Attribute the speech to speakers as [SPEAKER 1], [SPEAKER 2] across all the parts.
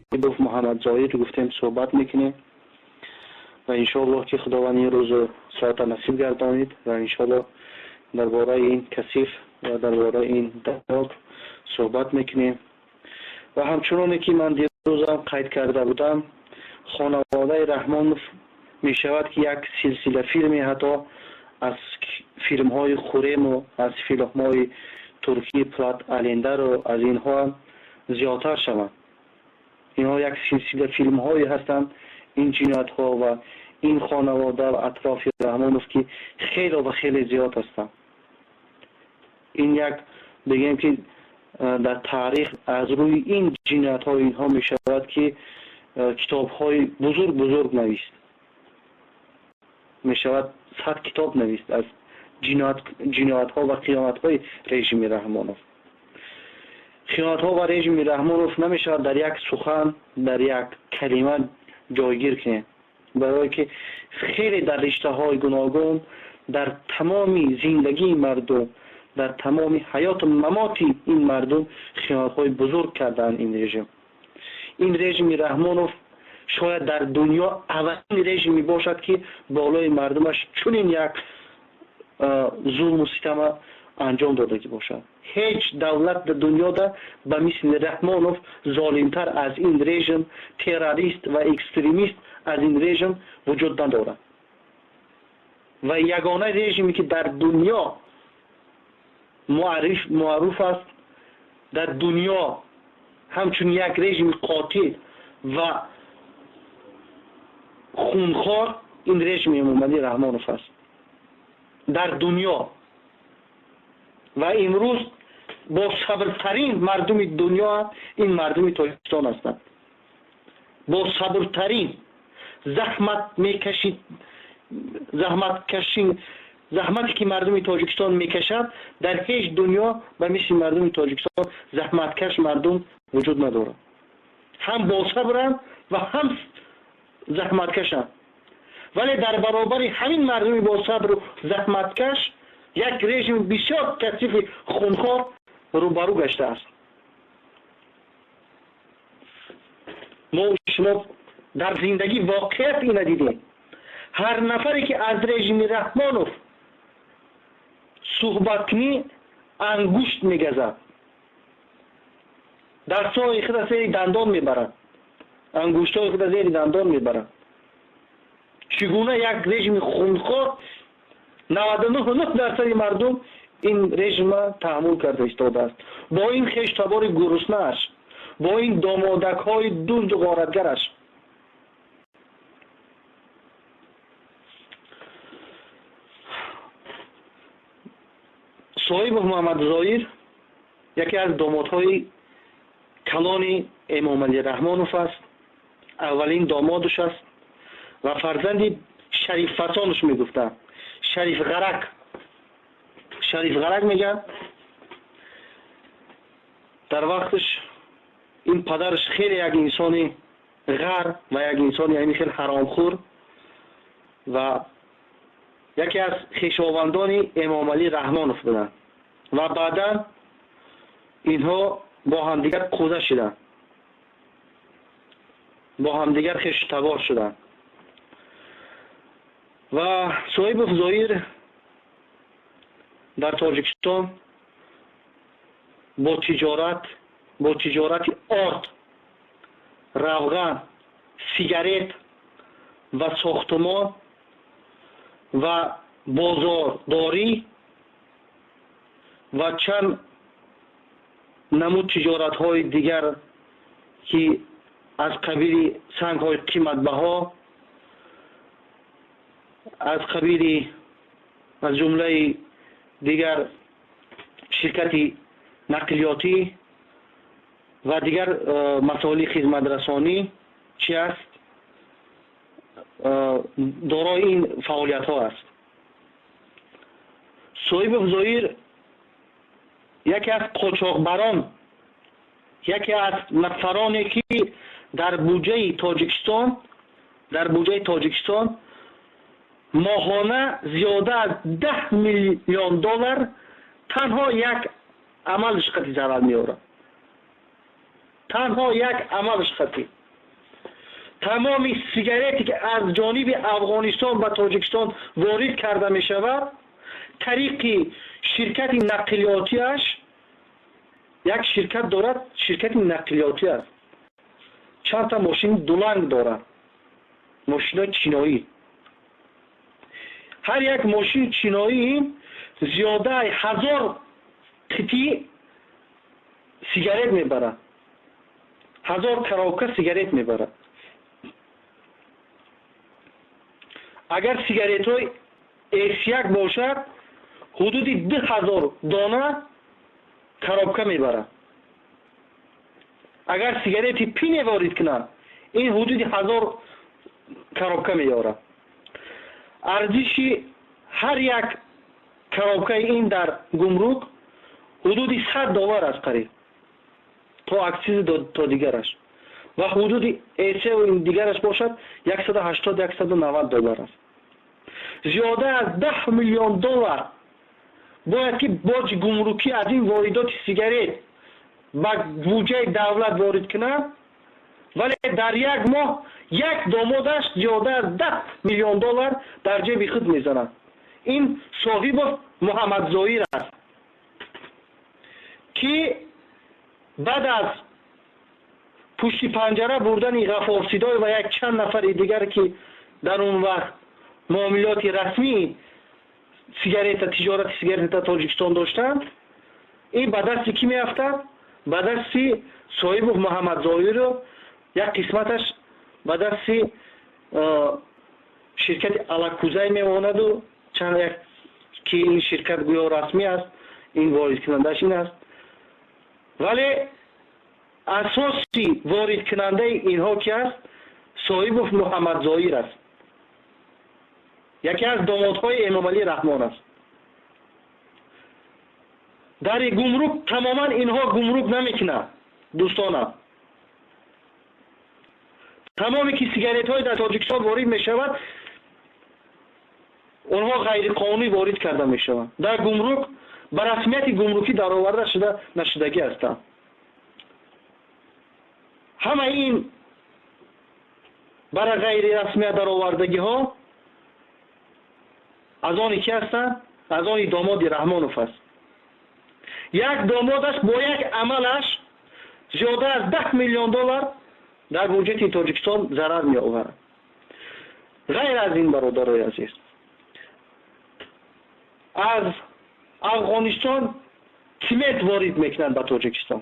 [SPEAKER 1] Соҳибов Муҳаммадзоир гуфтем, суҳбат мекунем ва иншоаллоҳ, ки Худованд ин рӯзу соата насиб гардонид ва иншоаллоҳ дар бораи ин касиф ва дар бораи ин док суҳбат мекунем. Ва ҳамчуноне ки ман дирӯзам қайд карда будам, хонаводаи Раҳмонов мешавад, ки як силсила филме, ҳатто аз филмҳои Хурему аз филмҳои туркии Полат Алемдару аз инҳо зиёдтар шаванд. Инҳо як силсила филмҳое ҳастанд, ин ҷиноятҳо ва ин хонавода ва атрофи Раҳмонов, ки хеле ва хеле зиёд ҳастанд. Ин як бигем, ки дар таърих аз рӯи ин ҷиноятҳои инҳо мешавад, ки китобҳои бузург бузург навист мешавад, 100 китоб навист аз ҷиноятҳо ва хиёнатҳои режими Раҳмонов. Хиёнатҳо ва режими Раҳмонов намешавад дар як сухан, дар як калима ҷойгир кунем, барое ки хеле дар риштаҳои гуногун, дар тамоми зиндагии мардум, дар тамоми ҳаёту мамоти ин мардум хиёнатҳои бузург карданд ин режим. Ин режими Раҳмонов шояд дар дунё аввалин режиме бошад, ки болои мардумаш чунин як зулму ситама анҷом додагӣ бошад. Ҳеҷ давлат дар дунёда ба мисли Раҳмонов золимтар аз ин режим, террорист ва экстремист аз ин режим вуҷуд надорад. Ва ягона режиме, ки дар дунё маъруф аст, дар дунё ҳамчун як режими қотил ва хунхор, ин режими Эмомалӣ Раҳмонов аст дар дунё. Ва имрӯз босабртарин мардуми дунё ин мардуми Тоҷикистон ҳастанд, босабртарин, заҳмат мекашид, заҳматкаши. Заҳмате ки мардуми Тоҷикистон мекашад, дар ҳеҷ дунё ба мисли мардуми Тоҷикистон заҳматкаш мардум вуҷуд надорад. Ҳам босабранд ва ҳам заҳматкашанд. Вале дар баробари ҳамин мардуми босабру заҳматкаш як режими бисёр касифи хунхор рӯбарӯ гаштааст. Мо шумо дар зиндагӣ воқеият ина дидем. Ҳар нафаре ки аз режими Раҳмонов суҳбат кунӣ, ангушт мегазад, дастҳои худа зери дандон мебарад, ангуштҳои худа зери дандон мебарад. Чӣ гуна як режими хунхор 99,9 дарсади мардум ин режима таҳаммул карда истодааст, бо ин хештабори гуруснааш, бо ин домодакҳои дузду ғоратгараш? Соҳибов Муҳаммадзоир яке аз домодҳои калони Эмомалӣ Раҳмонов аст, аввалин домодаш аст ва фарзанди Шариффасонаш мегуфтанд, Шарифғарак, Шарифғарак мегӯянд. Дар вақташ ин падараш хеле як инсони ғар ва як инсони ҳамин хел ҳаромхӯр ва яке аз хешовандони Эмомалӣ Раҳмонов буданд ва баъдан инҳо бо ҳамдигар қӯза шуданд, бо ҳамдигар хештабор шуданд. Ва Соҳибов Зоир дар Тоҷикистон бо тиҷорат, бо тиҷорати орд, равған, сигарет ва сохтумон ва бозордорӣ ва чанд намуд тиҷоратҳои дигар, ки аз қабили сангҳои қиматбаҳо, аз қабили, аз ҷумлаи дигар ширкати нақлиётӣ ва дигар масоили хизматрасонӣ чи аст, дорои ин фаъолиятҳо аст. Соҳибов Зоир яке аз қочоқбарон, яке аз нафароне, ки дар буҷаи Тоҷикистон Моҳона зиёда аз 10 миллион доллар танҳо як амалш қати зарар меорад. Танҳо як амалш қати. Тамоми сигарете ки аз ҷониби Афғонистон ба Тоҷикистон ворид карда мешавад, тариқи ширкати нақлиётиаш, як ширкат дорад, ширкати нақлиётӣ аст. Чанд та мошини дуланг дорад, мошинои чиноӣ. Ҳар як мошини чиноӣ ин зиёдаи 1000 қитӣ сигарет мебарад, 1000 коробка сигарет мебарад. Агар сигаретҳои S1 бошад, ҳудуди 2000 дона коробка мебарад. Агар сигарети пине ворид кунад, ин ҳудуди 1000 коробка меорад. Арзиши ҳар як коробкаи ин дар гумрук ҳудуди 100 доллар аст қариб, то акциз то дигараш. Ва ҳудуди эсеву дигараш бошад 180-190 доллар аст. Зиёда аз 10 миллион доллар бояд ки боҷи гумрукӣ аз ин воридоти сигарет ба буҷаи давлат ворид кунад, вале дар як моҳ як домодаш зиёда аз 10 миллион доллар дар ҷеби худ мезанад. Ин Соҳибов Муҳаммадзоир аст, ки баъд аз пушти панҷара бурдани Ғаффор ва як чанд нафари дигар, ки дар он вақт муомилоти расмии сигарета, тиҷорати сигарета Тоҷикистон доштанд, ин ба дасти кӣ меафтад? Ба дасти Соҳибов Муҳаммадзоиру як қисматаш ба дасти ширкати Алакузай мемонаду чанд як ки ин ширкат гӯё расмӣ аст, ин воридкунандааш ин аст. Вале асоси воридкунандаи инҳо ки аст? Соҳибов Муҳаммадзоир аст, яке аз домодҳои Эмомалӣ Раҳмон аст. Дари гумрук тамоман инҳо гумрук намекунанд, дӯстонам. Тамоме ки сигаретҳои дар Тоҷикистон ворид мешавад, онҳо ғайриқонунӣ ворид карда мешаванд. Дар гумрук ба расмияти гумрукӣ дароварда шуда нашудагӣ ҳастанд. Ҳамаи ин бара ғайрирасмият даровардагиҳо аз они ки ҳастанд? Аз они домоди Раҳмонов аст. Як домодаш бо як амалаш зиёда аз 10 миллион доллар дар буҷети Тоҷикистон зарар меоварад. Ғайр аз ин, бародарои азиз, аз Афғонистон цемент ворид мекунанд ба Тоҷикистон.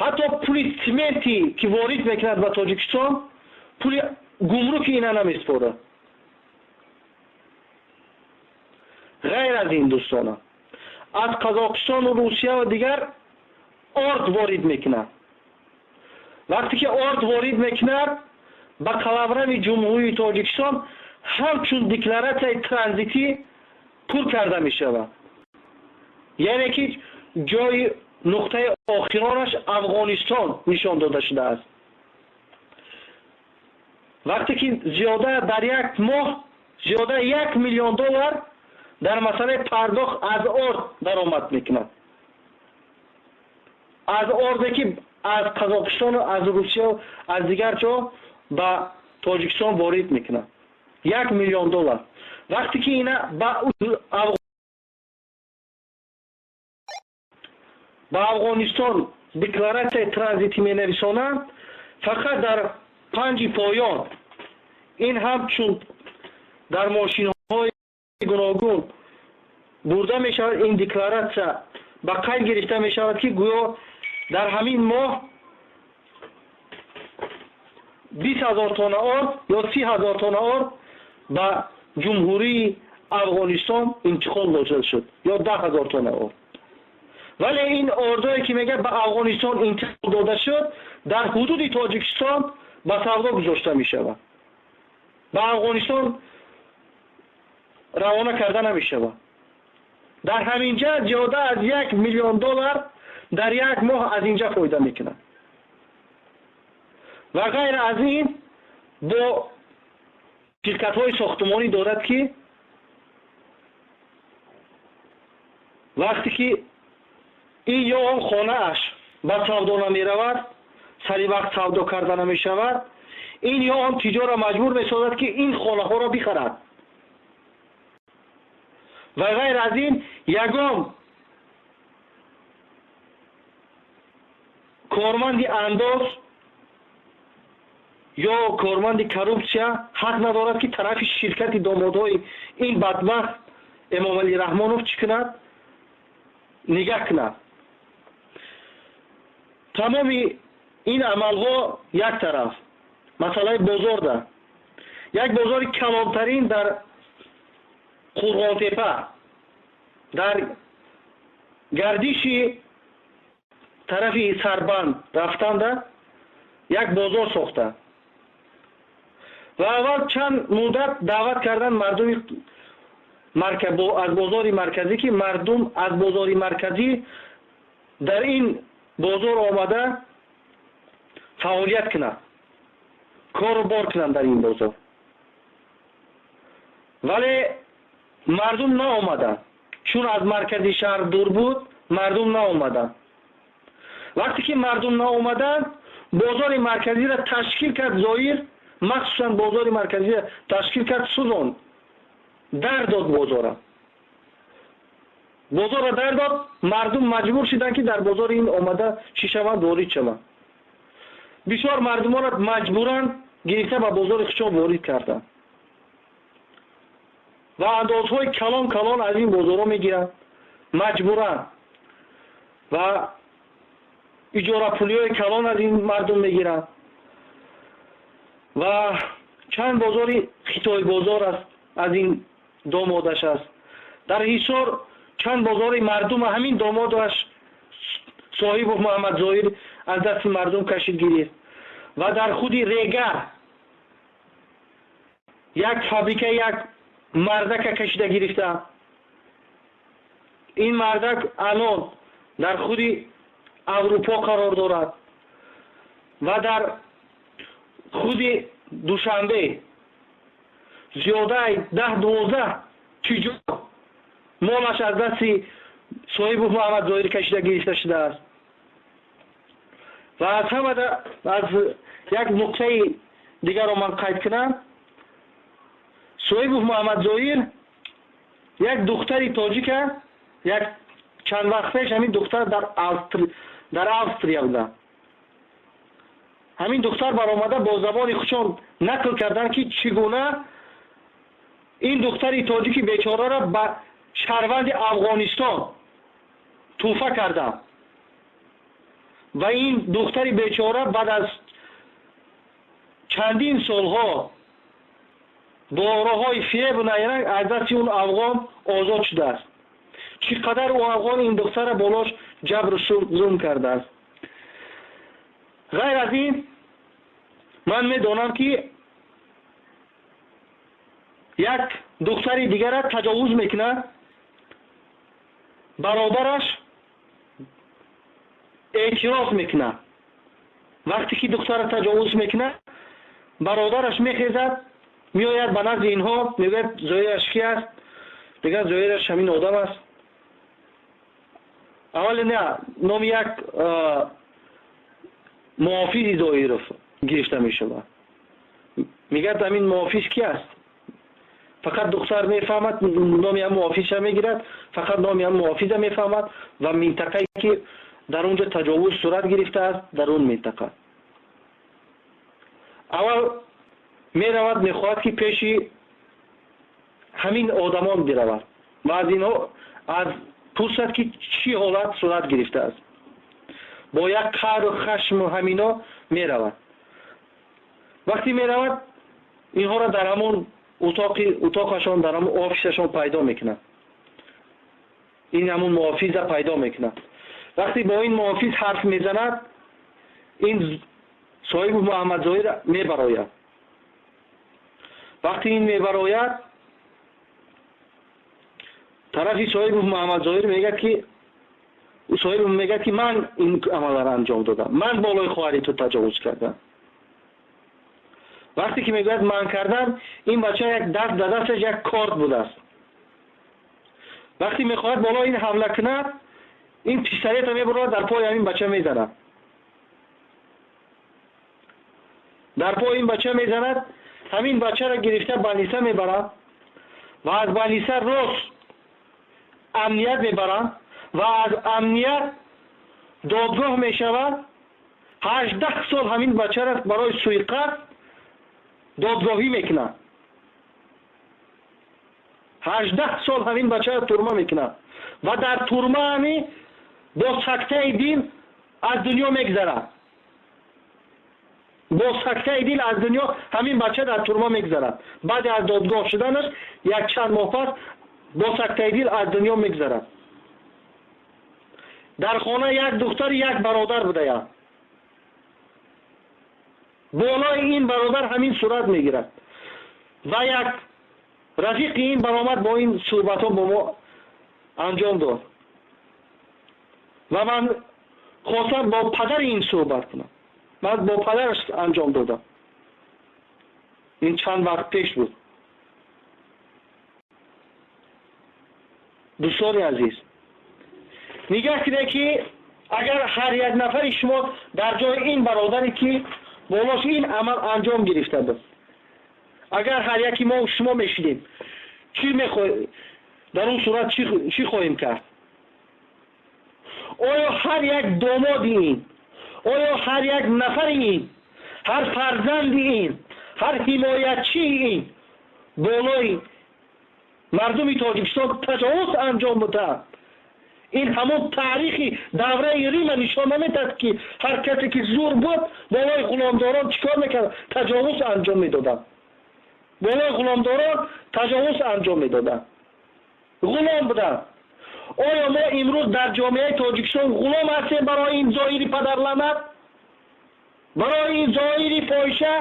[SPEAKER 1] Ҳатто пули цементи ки ворид мекунад ба Тоҷикистон, пули гумруки ина намеспорад. Ғайр аз ин, дӯстона, аз Қазоқистону Русия ва дигар орд ворид мекунад. Вақте ки орд ворид мекунад, ба қаламрави Ҷумҳурии Тоҷикистон ҳамчун декларатсияи транзитӣ пур карда мешавад. Яъне ки ҷои нуқтаи охиронаш Афғонистон нишон дода шудааст. Вақте ки зиёда дар як моҳ зиёда 1 миллион доллар дар масъалаи пардохт аз орд даромад мекунад. Аз орде ки аз Қазоқистону аз Русия аз дигар ҷо ба Тоҷикистон ворид мекунад. 1 миллион доллар. Вақте ки ина ба Афғонистон декларатсияи транзитӣ менависонанд, фақат дар панҷи поён ин ҳамчун дар мошинҳои гуногун бурда мешавад, ин декларатсия ба қайд гирифта мешавад, ки гӯё дар ҳамин моҳ 20 000 тонна орд ё 30 000 тонна орд ба Ҷумҳурии Афғонистон интиқол дода шуд ё 10 000 тонна орд. Вале ин ордое ки мегӯяд ба Афғонистон интиқол дода шуд, дар ҳудуди Тоҷикистон ба савдо гузошта мешавад, ба Афғонистон равона карда намешавад. Дар ҳамин ҷа зиёда аз 1 миллион доллар дар як моҳ аз инҷа фоида мекунад. Ва ғайр аз ин бо Ширкатҳои сохтумонӣ дорад, ки вақте ки ин ё он хонааш ба савдо намеравад, сари вақт савдо карда намешавад, ин ё он тиҷора маҷбур месозад, ки ин хонаҳоро бихарад. Ва ғайр аз ин ягон корманди андоз ё корманди коррупсия ҳақ надорад, ки тарафи ширкати домодҳои ин бадбахт Эмомалӣ Раҳмонов чӣ кунад? Нигаҳ кунад. Тамоми ин амалҳо як тараф. Масъалаи бозорда. Як бозори калонтарин дар Қурғонтепа, дар гардиши тарафи Сарбанд рафтанда як бозор сохта. Ва аввал чанд муддат даъват кардан мардуми аз бозори марказӣ, ки мардум аз бозори марказӣ дар ин бозор омада фаъолият кунад, кору бор кунанд дар ин бозор. Вале мардум наомаданд, чун аз маркази шаҳр дур буд, мардум наомаданд. Вақте ки мардум наомаданд, бозори марказиро ташкил кард Зоир, махсусан бозори марказиро ташкил кард, сӯзонд, дар дод бозора. Бозорро дар дод, мардум маҷбур шуданд, ки дар бозори ин омада чӣ шаванд, ворид шаванд. Бисёр мардумонро маҷбуран гирифта ба бозори худшон ворид карданд. Ва андозҳои калон калон аз ин бозорҳо мегиранд маҷбуран. Ва иҷорапулиҳои калон аз ин мардум мегиранд. Ва чанд бозори хитой бозор аст, аз ин домодаш аст. Дар Ҳисор чанд бозори мардум ҳамин домодаш Соҳибов Муҳаммадзоир аз дасти мардум кашид гирифт. Ва дар худи Регар як фабрика як мардака кашида гирифта. Ин мардак алон дар худи Аврупо қарор дорад. Ва дар худи Душанбе зиёдаи 10-12 тиҷор молаш аз дасти Соҳибов Муҳаммадзоир кашида гирифта шудааст. Ва аз ҳамада аз як нуқтаи дигарро ман қайд кунам. Соҳибов Муҳаммадзоир як духтари тоҷика, як чанд вақт пеш ҳамин духтар дар Австрия буда. Ҳамин духтар баромада бо забони худшон нақл карданд, ки чӣ гуна ин духтари тоҷики бечораро ба шаҳрванди Афғонистон тӯҳфа карданд. Ва ин духтари бечора баъд аз чандин солҳо бо роҳҳои фиребу найранг аз дасти он афғон озод шудааст. Чӣ қадар ӯ афғон ин духтара болош ҷабру зулм кардааст. Ғайр аз ин ман медонам, ки як духтари дигара таҷовуз мекунад, бародараш эътироз мекунад. Вақте ки духтара таҷовуз мекунад, бародараш мехезад, меояд ба назди инҳо, мегӯяд Зоираш ки аст? Мегӯяд Зоираш ҳамин одам аст. Аввале не, номи як муҳофизи Зоиров гирифта мешавад. Мегӯяд ҳамин муҳофиз ки аст? Фақат духтар мефаҳмад, номи ҳам муҳофиза мегирад, фақат номи ҳам муҳофиза мефаҳмад ва минтақае ки дар он ҷо таҷовуз сурат гирифтааст, дар он минтақа. Аввал меравад, мехоҳад ки пеши ҳамин одамон биравад ва аз инҳо аз пурсад, ки чӣ ҳолат сурат гирифтааст. Бо як қаҳру хашму ҳамино меравад. Вақте меравад, инҳоро дар ҳамон утоқашон, дар ҳамон офисашон пайдо мекунад. Ин ҳамон муҳофиза пайдо мекунад. Вақте бо ин муҳофиз ҳарф мезанад, ин Соҳибов Муҳаммадзоир мебарояд. Вақте ин мебарояд, тарафи Соҳибов Муҳаммадзоир мегӯяд, ки Соҳибов мегӯяд, ки ман ин амалро анҷом додам, ман болои хоҳари ту таҷовуз кардам. Вақте ки мегӯяд манъ кардан, ин бача як даст ба дасташ як корт будааст. Вақте мехоҳад боло ин ҳамла кунад, ин пистолетро мебурад, дар пои ҳамин бача мезанад. Дар пои ин бача мезанад, ҳамин бачаро гирифта больница мебарад ва аз больница рост амният мебаранд ва аз амният додгоҳ мешавад. 18 сол ҳамин бачаро барои суиқасд додгоҳӣ мекунад. 18 сол ҳамин бачаро турма мекунад ва дар турма ҳами бо сактаи дил аз дунё мегзарад. Бо сактаи дил аз дунё ҳамин бача дар турма мегзарад. Баъди аз додгоҳ шуданаш якчанд моҳ пас бо сактаи дил аз дунё мегзарад. Дар хона як духтари як бародар будаянд. Болои ин бародар ҳамин сурат мегирад ва як рафиқи ин баромад бо ин суҳбатҳо бо мо анҷом дод ва ман хостам бо падари ин суҳбат кунам. Ман бо падараш анҷом додам. Ин чанд вақт пеш буд. Дӯстони азиз, нигаҳ кунед ки агар ҳар як нафари шумо дар ҷои ин бародаре ки болош ин амал анҷом гирифта буд, агар ҳар яки мо шумо мешидем, чӣ мехоҳем дар он сурат, чӣ хоҳем кард? Оё ҳар як домоди ин, оё ҳар як нафари ин, ҳар фарзанди ин, ҳар ҳимоятчии ин болои мардуми Тоҷикистон таҷовуз анҷом медиҳад? Ин ҳамон таърихи давраи Рима нишон намедиҳад ки ҳар касе ки зур буд болои ғуломдорон чӣ кор мекард? Таҷовуз анҷом медоданд. Болои ғуломдорон таҷовуз анҷом медоданд. Ғулом буданд. Оё мо имрӯз дар ҷомеаи Тоҷикистон ғулом ҳастем барои ин зоҳири падарланат, барои ин зоҳири фоҳиша,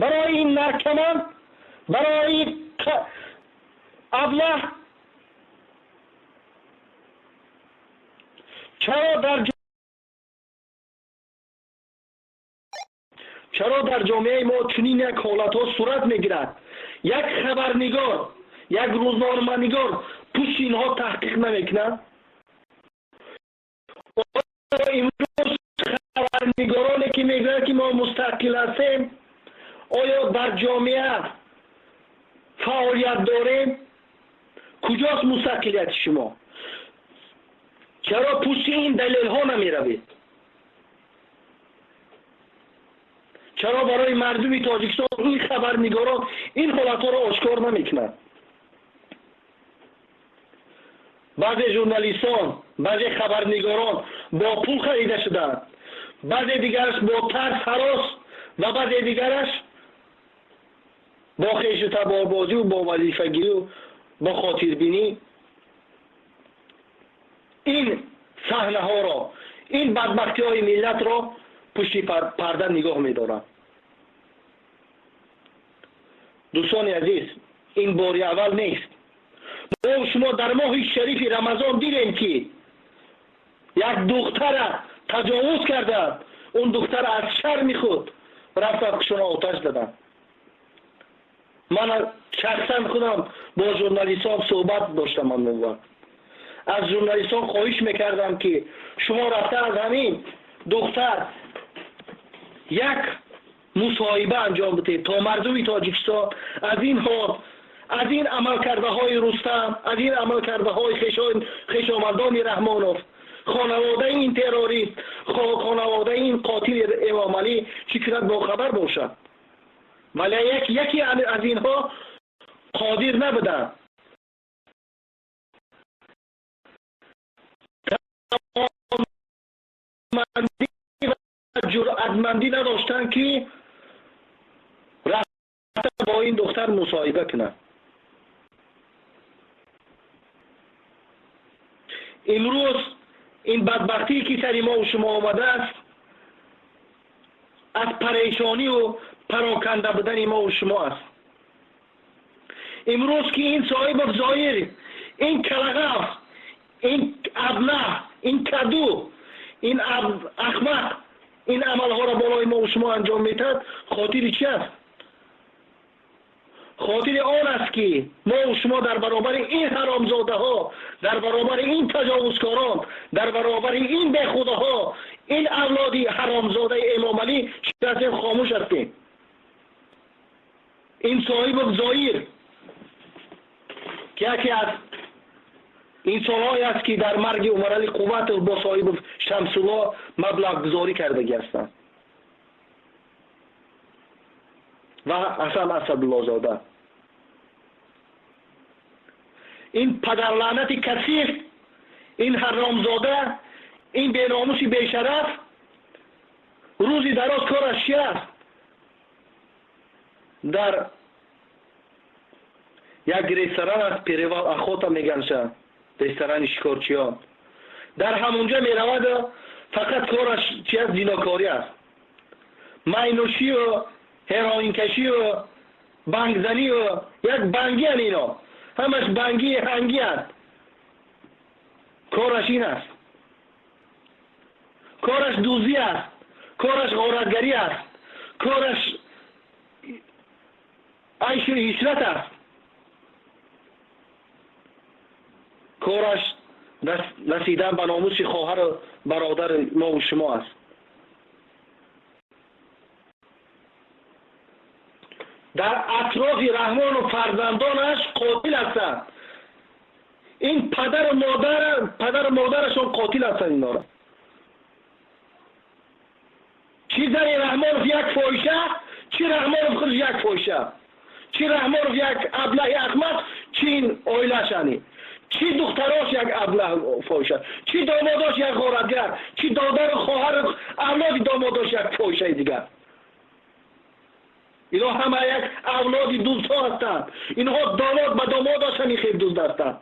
[SPEAKER 1] барои ин наркоман, барои аблаҳ? Чаро дар ҷомеаи мо чунин як ҳолатҳо сурат мегирад? Як хабарнигор, як рӯзноманигор пушти инҳо таҳқиқ намекунад? Оё имрӯз хабарнигороне ки мегӯянд ки мо мустақил ҳастем, оё дар ҷомеа фаъолият дорем? Куҷост мустақилияти шумо? Чаро пушти ин далелҳо намеравед? Чаро барои мардуми Тоҷикистон ин хабарнигорон ин ҳолатҳоро ошкор намекунанд? Баъзе журналистон, баъзе хабарнигорон бо пул харида шуданд, баъзе дигараш бо тарс, ҳарос ва баъзе дигараш бо хешу таборбозию бо вазифагирию бо хотирбинӣ ин саҳнаҳоро, ин бадбахтиҳои миллатро пушти парда нигоҳ медоранд. Дӯстони азиз, ин бори аввал нест. Мо шумо дар моҳи шарифи Рамазон дидем ки як духтара таҷовуз карданд, он духтара аз шарми худ рафтанд хушона оташ даданд. Ман шахсан худам бо журналистон суҳбат доштам он вақт. Аз журналистон хоҳиш мекардам ки шумо рафта аз ҳамин духтар як мусоҳиба анҷом бидиҳед то мардуми Тоҷикистон аз ин ҳол, аз ин амалкардаҳои Рустам, аз ин амалкардаҳои хешомандони Раҳмонов, хонаводаи ин террорист, хонаводаи ин қотили Эмомалӣ чӣ кунад бохабар бошад. Вале яке аз инҳо қодир набуданд. Тавонмандӣ ва ҷуръатмандӣ надоштанд ки рафта бо ин духтар мусоҳиба кунанд. Имрӯз ин бадбахтие ки сари мо шумо омадааст аз парешонию пароканда будани мо шумо аст. Имрӯз ки ин соҳибов зоҳир, ин калағаф, ин аблаҳ, ин каду, ин ахмақ ин амалҳоро болои мо шумо анҷом медиҳад, хотири чи аст? Хотири он аст ки мо ва шумо дар баробари ин ҳаромзодаҳо, дар баробари ин таҷовузкорон, дар баробари ин бехудаҳо, ин авлоди ҳаромзодаи Эмомалӣ чӣ ҳастем? Хомӯш ҳастем. Ин соҳибу зоир ки яке аз инсонҳое аст ки дар марги Умаралӣ Қувватов бо соҳибу Шамсулло маблағгузорӣ кардагӣ ҳастанд ва Ҳасан Асадуллозода. Ин падарлаънати касиф, ин ҳаромзода, ин беномуси бешараф рӯзи дароз кораш чи аст? Дар як ресторан аст, Перевал Охота меганша, ресторани шикорчиён. Дар ҳамонҷа меравад, фақат кораш чи аст? Зинокорӣ аст, майнӯшию ҳероинкашию бангзанию як бангиян ино, ҳамаш бангии ҳангиянд. Кораш ин аст, кораш дуздӣ аст, кораш ғоратгарӣ аст, кораш айшу ишрат аст, кораш расидан ба номуси хоҳару бародари мо ва шумо аст. Дар атрофи Раҳмону фарзандонаш қотил ҳастанд. Ин падару модарашон қотил ҳастанд инора. Чӣ зани Раҳмонов як фоҳиша, чӣ Раҳмонов худаш як фоҳиша, чӣ Раҳмонов як аблаҳи аҳмақ, чӣ ин оилаашани, чӣ духтарош як аблаҳ фоҳиша, чӣ домодош як ғоратгар, чӣ додару хоҳару авлоди домодош як фоҳишаи дигар. Инҳо ҳама як авлоди дуздҳо ҳастанд. Инҳо домод ба домодаш ҳамин хел дузд ҳастанд,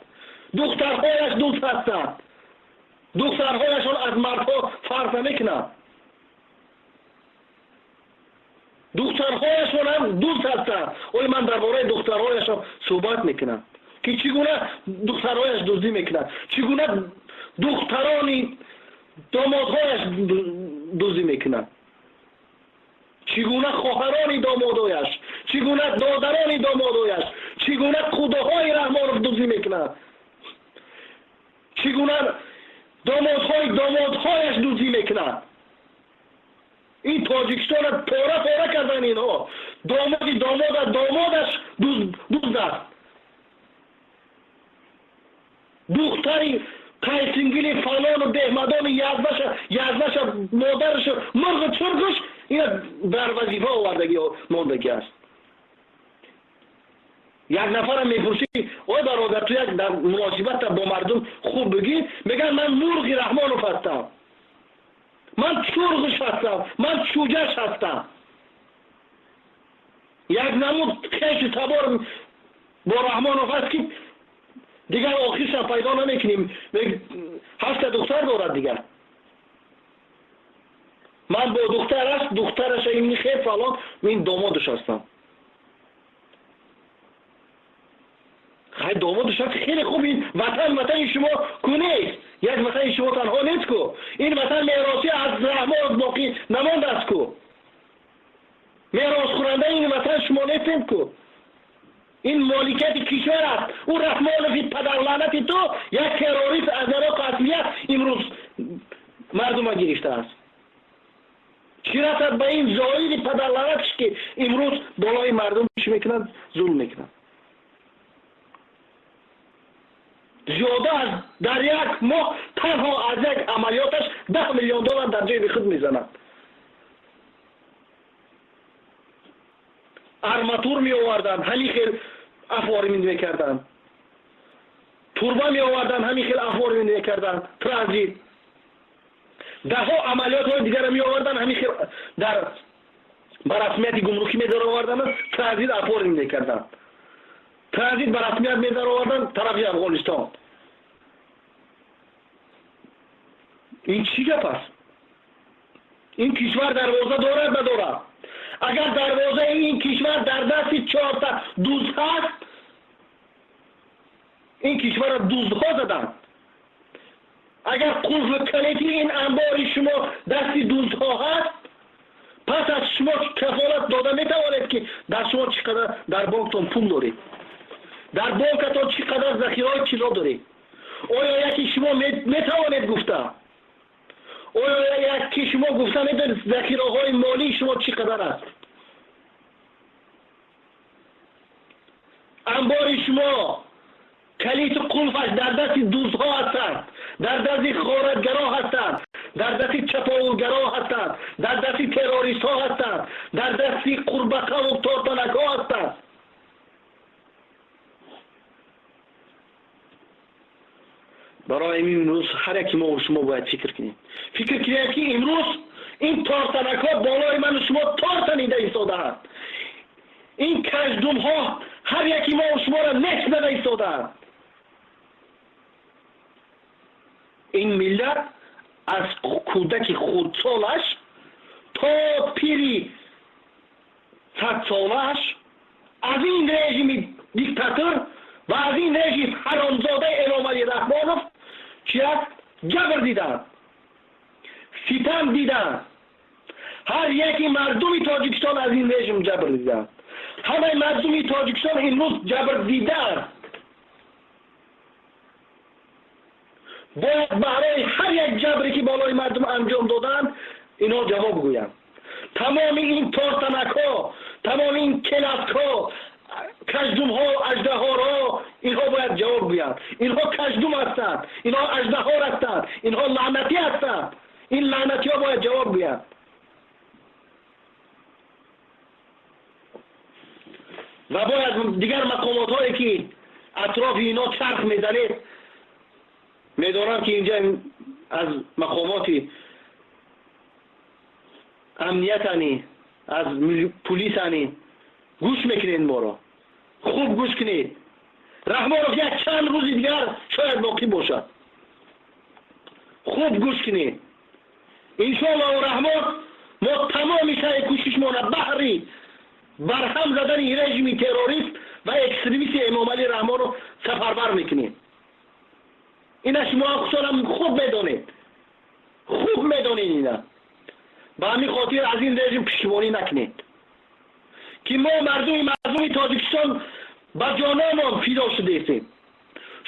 [SPEAKER 1] духтарҳояш дузд ҳастанд, духтарҳояшон аз мардҳо фарқ намекунанд, духтарҳояшон ҳам дузд ҳастанд. Оё ман дар бораи духтарҳояшон суҳбат мекунам ки чӣ гуна духтарҳояш дуздӣ мекунанд, чӣ гуна духтарони домодҳояш дуздӣ мекунанд, чӣ гуна хоҳарони домодояш, чӣ гуна додарони домодояш, чӣ гуна худоҳои Раҳмонов дуздӣ мекунанд, чӣ гуна домодҳои домодҳояш дуздӣ мекунанд. Ин Тоҷикистонро пора пора карданд инҳо. Домоди домода домодаш дузд аст, духтари қайсингили фалону беҳмадони яздаша модарашу мурғу чурғуш ина дар вазифа овардагӣ мондагӣ аст. Як нафарам мепурсӣ: ой бародар, ту як дар муносибата бо мардум хуб бигӣ, мегӯяд ман мурғи Раҳмонов ҳастам, ман чурғуш ҳастам, ман чӯҷаш ҳастам. Як намуд хешу табор бо Раҳмонов аст ки дигар охиршам пайдо намекунем. Ҳафта духтар дорад дигар. Ман бо духтар аст, духтараша ин хел фалон, ин домодаш ҳастам. Хай домодаш аст, хеле хуб. Ин ватан ватани шумо ку нест, як ватани шумо танҳо нест ку. Ин ватан меросӣ аз Раҳмонов боқӣ намондааст ку. Меросхӯрандаи ин ватан шумо нестем ку. Ин моликияти кишвар аст. Ӯ Раҳмонови падарлаънати ту як террорист аз Ироқу аслия имрӯз мардума гирифтааст. Чӣ расад ба ин зоири падарлаънатш ки имрӯз болои мардум чӣ мекунад? Зулм мекунад. Зиёда аз дар як моҳ танҳо аз як амалиёташ 10 миллион доллар дар ҷойи худ мезанад. Арматур меоварданд, ҳамин хел афоримин мекарданд. Турба меоварданд, ҳамин хел афоримин мекарданд. Транзит. Даҳҳо амалиётҳои дигарро меоварданд, ҳамин хел дар ба расмияти гумрукӣ медароварданд, транзит афоримин мекарданд. Транзит ба расмият медароварданд тарафи Афғонистон. Ин чӣ гап аст? Ин кишвар дарвоза дорад надорад? Агар дарвозаи ин кишвар дар дасти 4 дузд ҳаст, ин кишварро дуздҳо заданд. Агар қулфу калити ин анбори шумо дасти дуздҳо ҳаст, Пас аз шумо кафолат дода метавонед, ки дар шумо чӣ қадар дар бонктон пул доред, дар бонкатон чӣ қадар захираҳои тилло доред? Оё яке шумо метавонед гуфта? Оё яке шумо гуфта метавонед захираҳои молии шумо чӣ қадар аст? Анбори шумо калиту қулфаш дар дасти дуздҳо ҳастанд, дар дасти ғоратгаро ҳастанд, дар дасти чаповулгаро ҳастанд, дар дасти террористҳо ҳастанд, дар дасти қурбақаву тортанакҳо ҳастанд. Барои ин имрӯз ҳар яки мо шумо бояд фикр кунем. Фикр кунем, ки имрӯз ин тортанакҳо болои ману шумо тортанида истодаанд. Ин каждумҳо ҳар яки мо шуморо нест зада истодаанд. Ин миллат аз кӯдаки хурдсолаш то пири садсолааш аз ин режими диктатор ва аз ин режим ҳаромзодаи Эмомалӣ Раҳмонов чи аст ҷабр диданд, ситам диданд. Ҳар яки мардуми Тоҷикистон аз ин режим ҷабр диданд. Ҳамаи мардуми Тоҷикистон имрӯз ҷабр дидаанд. Бояд барои ҳар як ҷабре, ки болои мардум анҷом доданд, инҳо ҷавоб гӯянд. Тамоми ин тортанакҳо, тамоми ин келафтҳо, каждумҳо, аждаҳорҳо, инҳо бояд ҷавоб гӯянд. Инҳо каждум ҳастанд, инҳо аждаҳор ҳастанд, инҳо лаънатӣ ҳастанд. Ин лаънатиҳо бояд ҷавоб гӯянд. Ва бояд дигар мақомотҳое, ки атрофи инҳо чарх мезанед, медонам, ки инҷа аз мақомоти амниятани, аз пулисани, гӯш мекунед моро, хуб гӯш кунед. Раҳмонов як чанд рӯзи дигар шояд боқӣ бошад. Хуб гӯш кунед. Иншоаллоҳу раҳмон мо тамоми саъй кӯшишмона баҳри барҳам задани режими террорист ва экстремисти Эмомалӣ Раҳмонов сафарбар мекунем. Ина шумо хусусан хуб медонед, хуб медонед ина. Ба ҳамин хотир аз ин режим пуштибонӣ накунед, ки мо мардуми мазлуми Тоҷикистон ба ҷономон фидо шудаистем.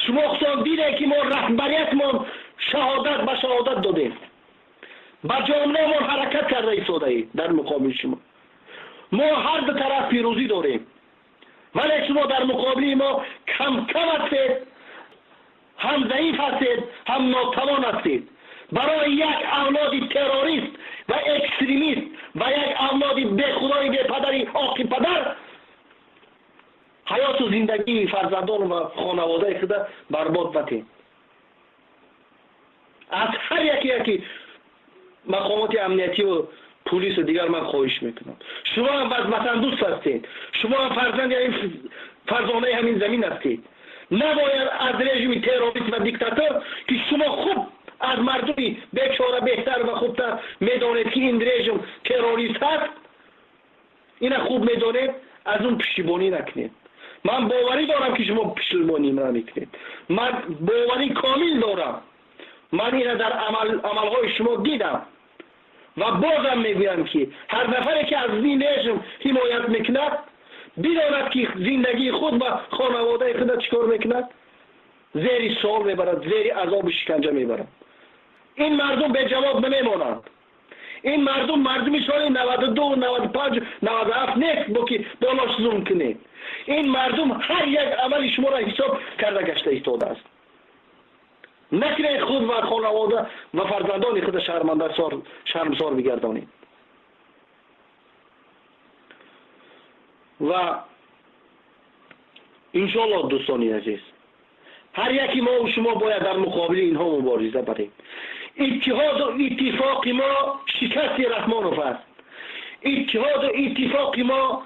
[SPEAKER 1] Шумо хусусан дидед, ки мо раҳбариятмон шаҳодат ба шаҳодат додем, ба ҷономон ҳаракат карда истодаем дар муқобили шумо. Мо ҳар ду тараф пирӯзӣ дорем, вале шумо дар муқобили мо кам кам ҳастед, ҳам заиф ҳастед, ҳам нотавон ҳастед. Барои як авлоди террорист ва экстремист ва як авлоди бехудои бепадари оқи падар ҳаёту зиндагии фарзандон ва хонаводаи худа барбод натем. Аз ҳар яке яки мақомоти амниятиву пулису дигар ман хоҳиш мекунам, шумо ҳам ватандӯст ҳастед, шумо ҳам фарзанди фарзонаи ҳамин замин ҳастед. Набояд аз режими террорист ва диктатор, ки шумо хуб аз мардуми бечора беҳтар ва хубтар медонед, ки ин режим террорист ҳаст, ина хуб медонед, аз он пуштибонӣ накунед. Ман боварӣ дорам, ки шумо пуштибонӣ намекунед. Ман боварӣ комил дорам. Ман ина дар амалҳои шумо дидам ва бозам мегӯям, ки ҳар нафаре, ки аз ин режим ҳимоят мекунад, бидонад, ки зиндагии худ ва хонаводаи худа чӣ кор мекунад, зери суол мебарад, зери азобу шиканҷа мебарад. Ин мардум беҷавоб намемонанд. Ин мардум мардуми соли 92, 95, 97 нест, бо ки болош зулм кунед. Ин мардум ҳар як амали шуморо ҳисоб карда гашта истодааст. Накунед худ ва хонавода ва фарзандони худа шармсор бигардонед. Ва иншоаллоҳ, дӯстони азиз, ҳар яки мо шумо бояд дар муқобили инҳо мубориза барем. Иттиҳоду иттифоқи мо шикасти Раҳмонов аст. Иттиҳоду иттифоқи мо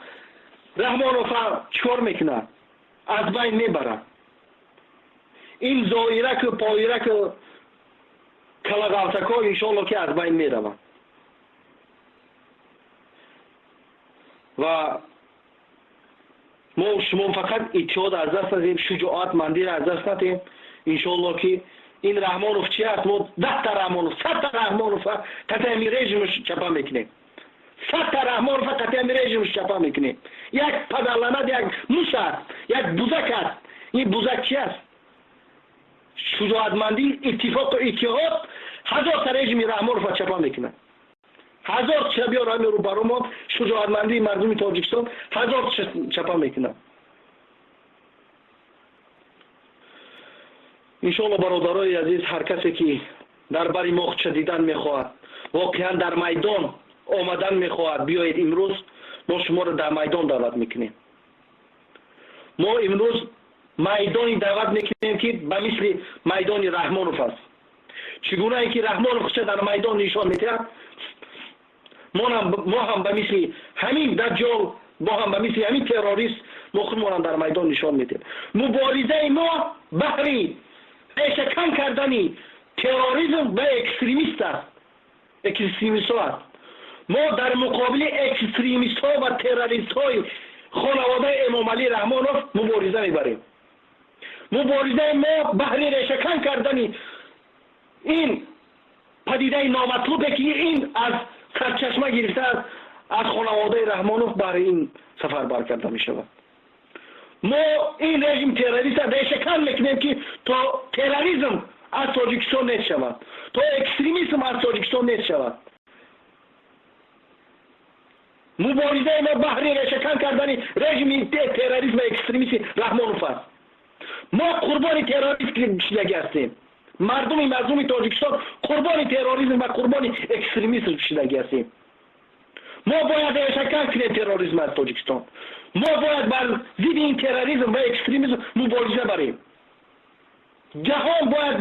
[SPEAKER 1] Раҳмонов чикор мекунад? Аз байн мебарад. Ин зоираку поираку калагалтакҳо иншоаллоҳ ки аз байн мераванд. Ва мо шумо фақат иттиҳод аз даст надиҳем, шуҷоатмандиро аз даст надиҳем. Иншоаллоҳ ки ин Раҳмонов чи аст, мо 10 та Раҳмонов, 100 та Раҳмонов қатъи ҳамин режимаш чапа мекунем. 100 та Раҳмонова қатъи ҳами режимш чапа мекунем. Як падарланат, як муш аст, як бузак аст. Ин бузак чи аст? Шуҷоатмандӣ, иттифоқу иттиҳод 1000 та режими Раҳмонова чапа мекунад. 1000 ча биёр ҳами рӯбарумон, шуҷоатмандии мардуми Тоҷикистон 1000 чапа мекунад. Иншоалло, бародарои азиз, ҳар касе ки дар бари моҳча дидан мехоҳад, воқеан дар майдон омадан мехоҳад, биёед, имрӯз мо шуморо дар майдон даъват мекунем. Мо имрӯз майдони даъват мекунем, ки ба мисли майдони Раҳмонов аст. Чӣ гунае ки Раҳмонов худша дар майдон нишон медиҳад, мо ҳам ба мисли ҳамин даҷҷол, мо ҳам ба мисли ҳамин террорист, мо худмонам дар майдон нишон медиҳем. Муборизаи мо баҳри решакан кардани терроризм ва экстремист аст, экстремистҳо аст. Мо дар муқобили экстремистҳо ва террористҳои хонаводаи Эмомалӣ Раҳмонов мубориза мебарем. Муборизаи мо баҳри решакан кардани ин падидаи номатлубе, ки ин аз сарчашма гирифтааст аз хонаводаи Раҳмонов, баҳри ин сафарбар карда мешавад. Мо ин режим террориста решакан мекунем, ки то терроризм аз Тоҷикистон нест шавад, то экстремизм аз Тоҷикистон нест шавад. Муборизаи мо баҳри решакан кардани режими терроризм ва экстремисти Раҳмонов аст. Мо қурбони террорист шудагӣ ҳастем. Мардуми мазлуми Тоҷикистон қурбони терроризм ва қурбони экстремизм шудагӣ ҳастем. Мо бояд решакан кунем терроризм аз Тоҷикистон. Мо бояд бар зидди ин терроризм ва экстремизм мубориза барем. Ҷаҳон бояд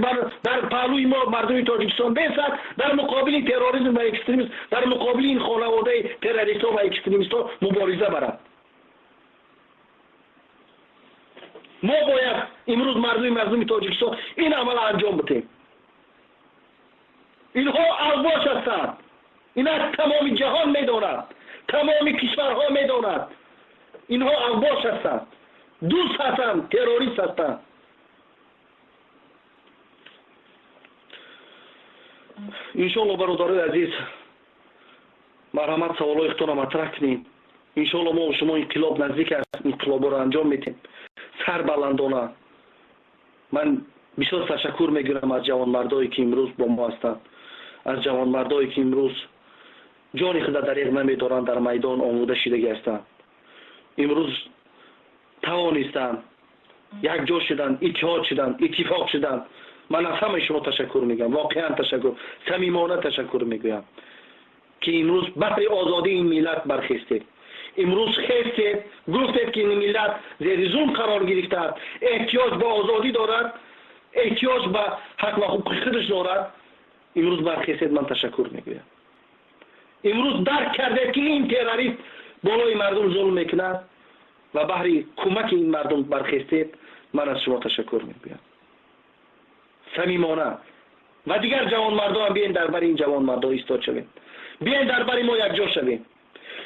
[SPEAKER 1] дар паҳлӯи мо, мардуми Тоҷикистон, бесад, дар муқобили терроризм ва экстремизм, дар муқобили ин хонаводаи террористҳо ва экстремистҳо мубориза барад. Мо бояд имрӯз, мардуми мазлуми Тоҷикистон, ин амалро анҷом бидем. Инҳо авбош ҳастанд. Ин аз тамоми ҷаҳон медонад, тамоми кишварҳо медонад. Инҳо авбош ҳастанд, дӯст ҳастанд, террорист ҳастанд. Иншоалло, бародарои азиз, марҳамат, саволҳои худтонро матраҳ кунед. Иншоалло, мо шумо инқилоб наздик аст, инқилобро анҷом медиҳем сарбаландона. Ман бисёр ташаккур мегӯям аз ҷавонмардое, ки имрӯз бо мо ҳастанд, аз ҷавонмардое, ки имрӯз ҷони худа дареғ намедоранд, дар майдон омода шидагӣ ҳастанд, имрӯз тавонистанд якҷо шуданд, иттиҳод шуданд, иттифоқ шуданд. Ман аз ҳамаи шумо ташаккур мегӯям, воқеан ташаккур, самимона ташаккур мегӯям, ки имрӯз баҳри озодии ин миллат бархестед. Имрӯз хестед, гуфтед, ки ин миллат зери зулм қарор гирифтааст, эҳтиёҷ ба озодӣ дорад, эҳтиёҷ ба ҳақ ва ҳуқуқи худаш дорад. Имрӯз бархестед, ман ташаккур мегӯям. Имрӯз дарк кардед, ки ин террорист болои мардум зулм мекунад ва баҳри кӯмаки ин мардум бархестед. Ман аз шумо ташаккур мегӯям самимона. Ва дигар ҷавонмардоам, биёен, дар бари ин ҷавонмардо истод шавем, биёен, дар бари мо якҷо шавем.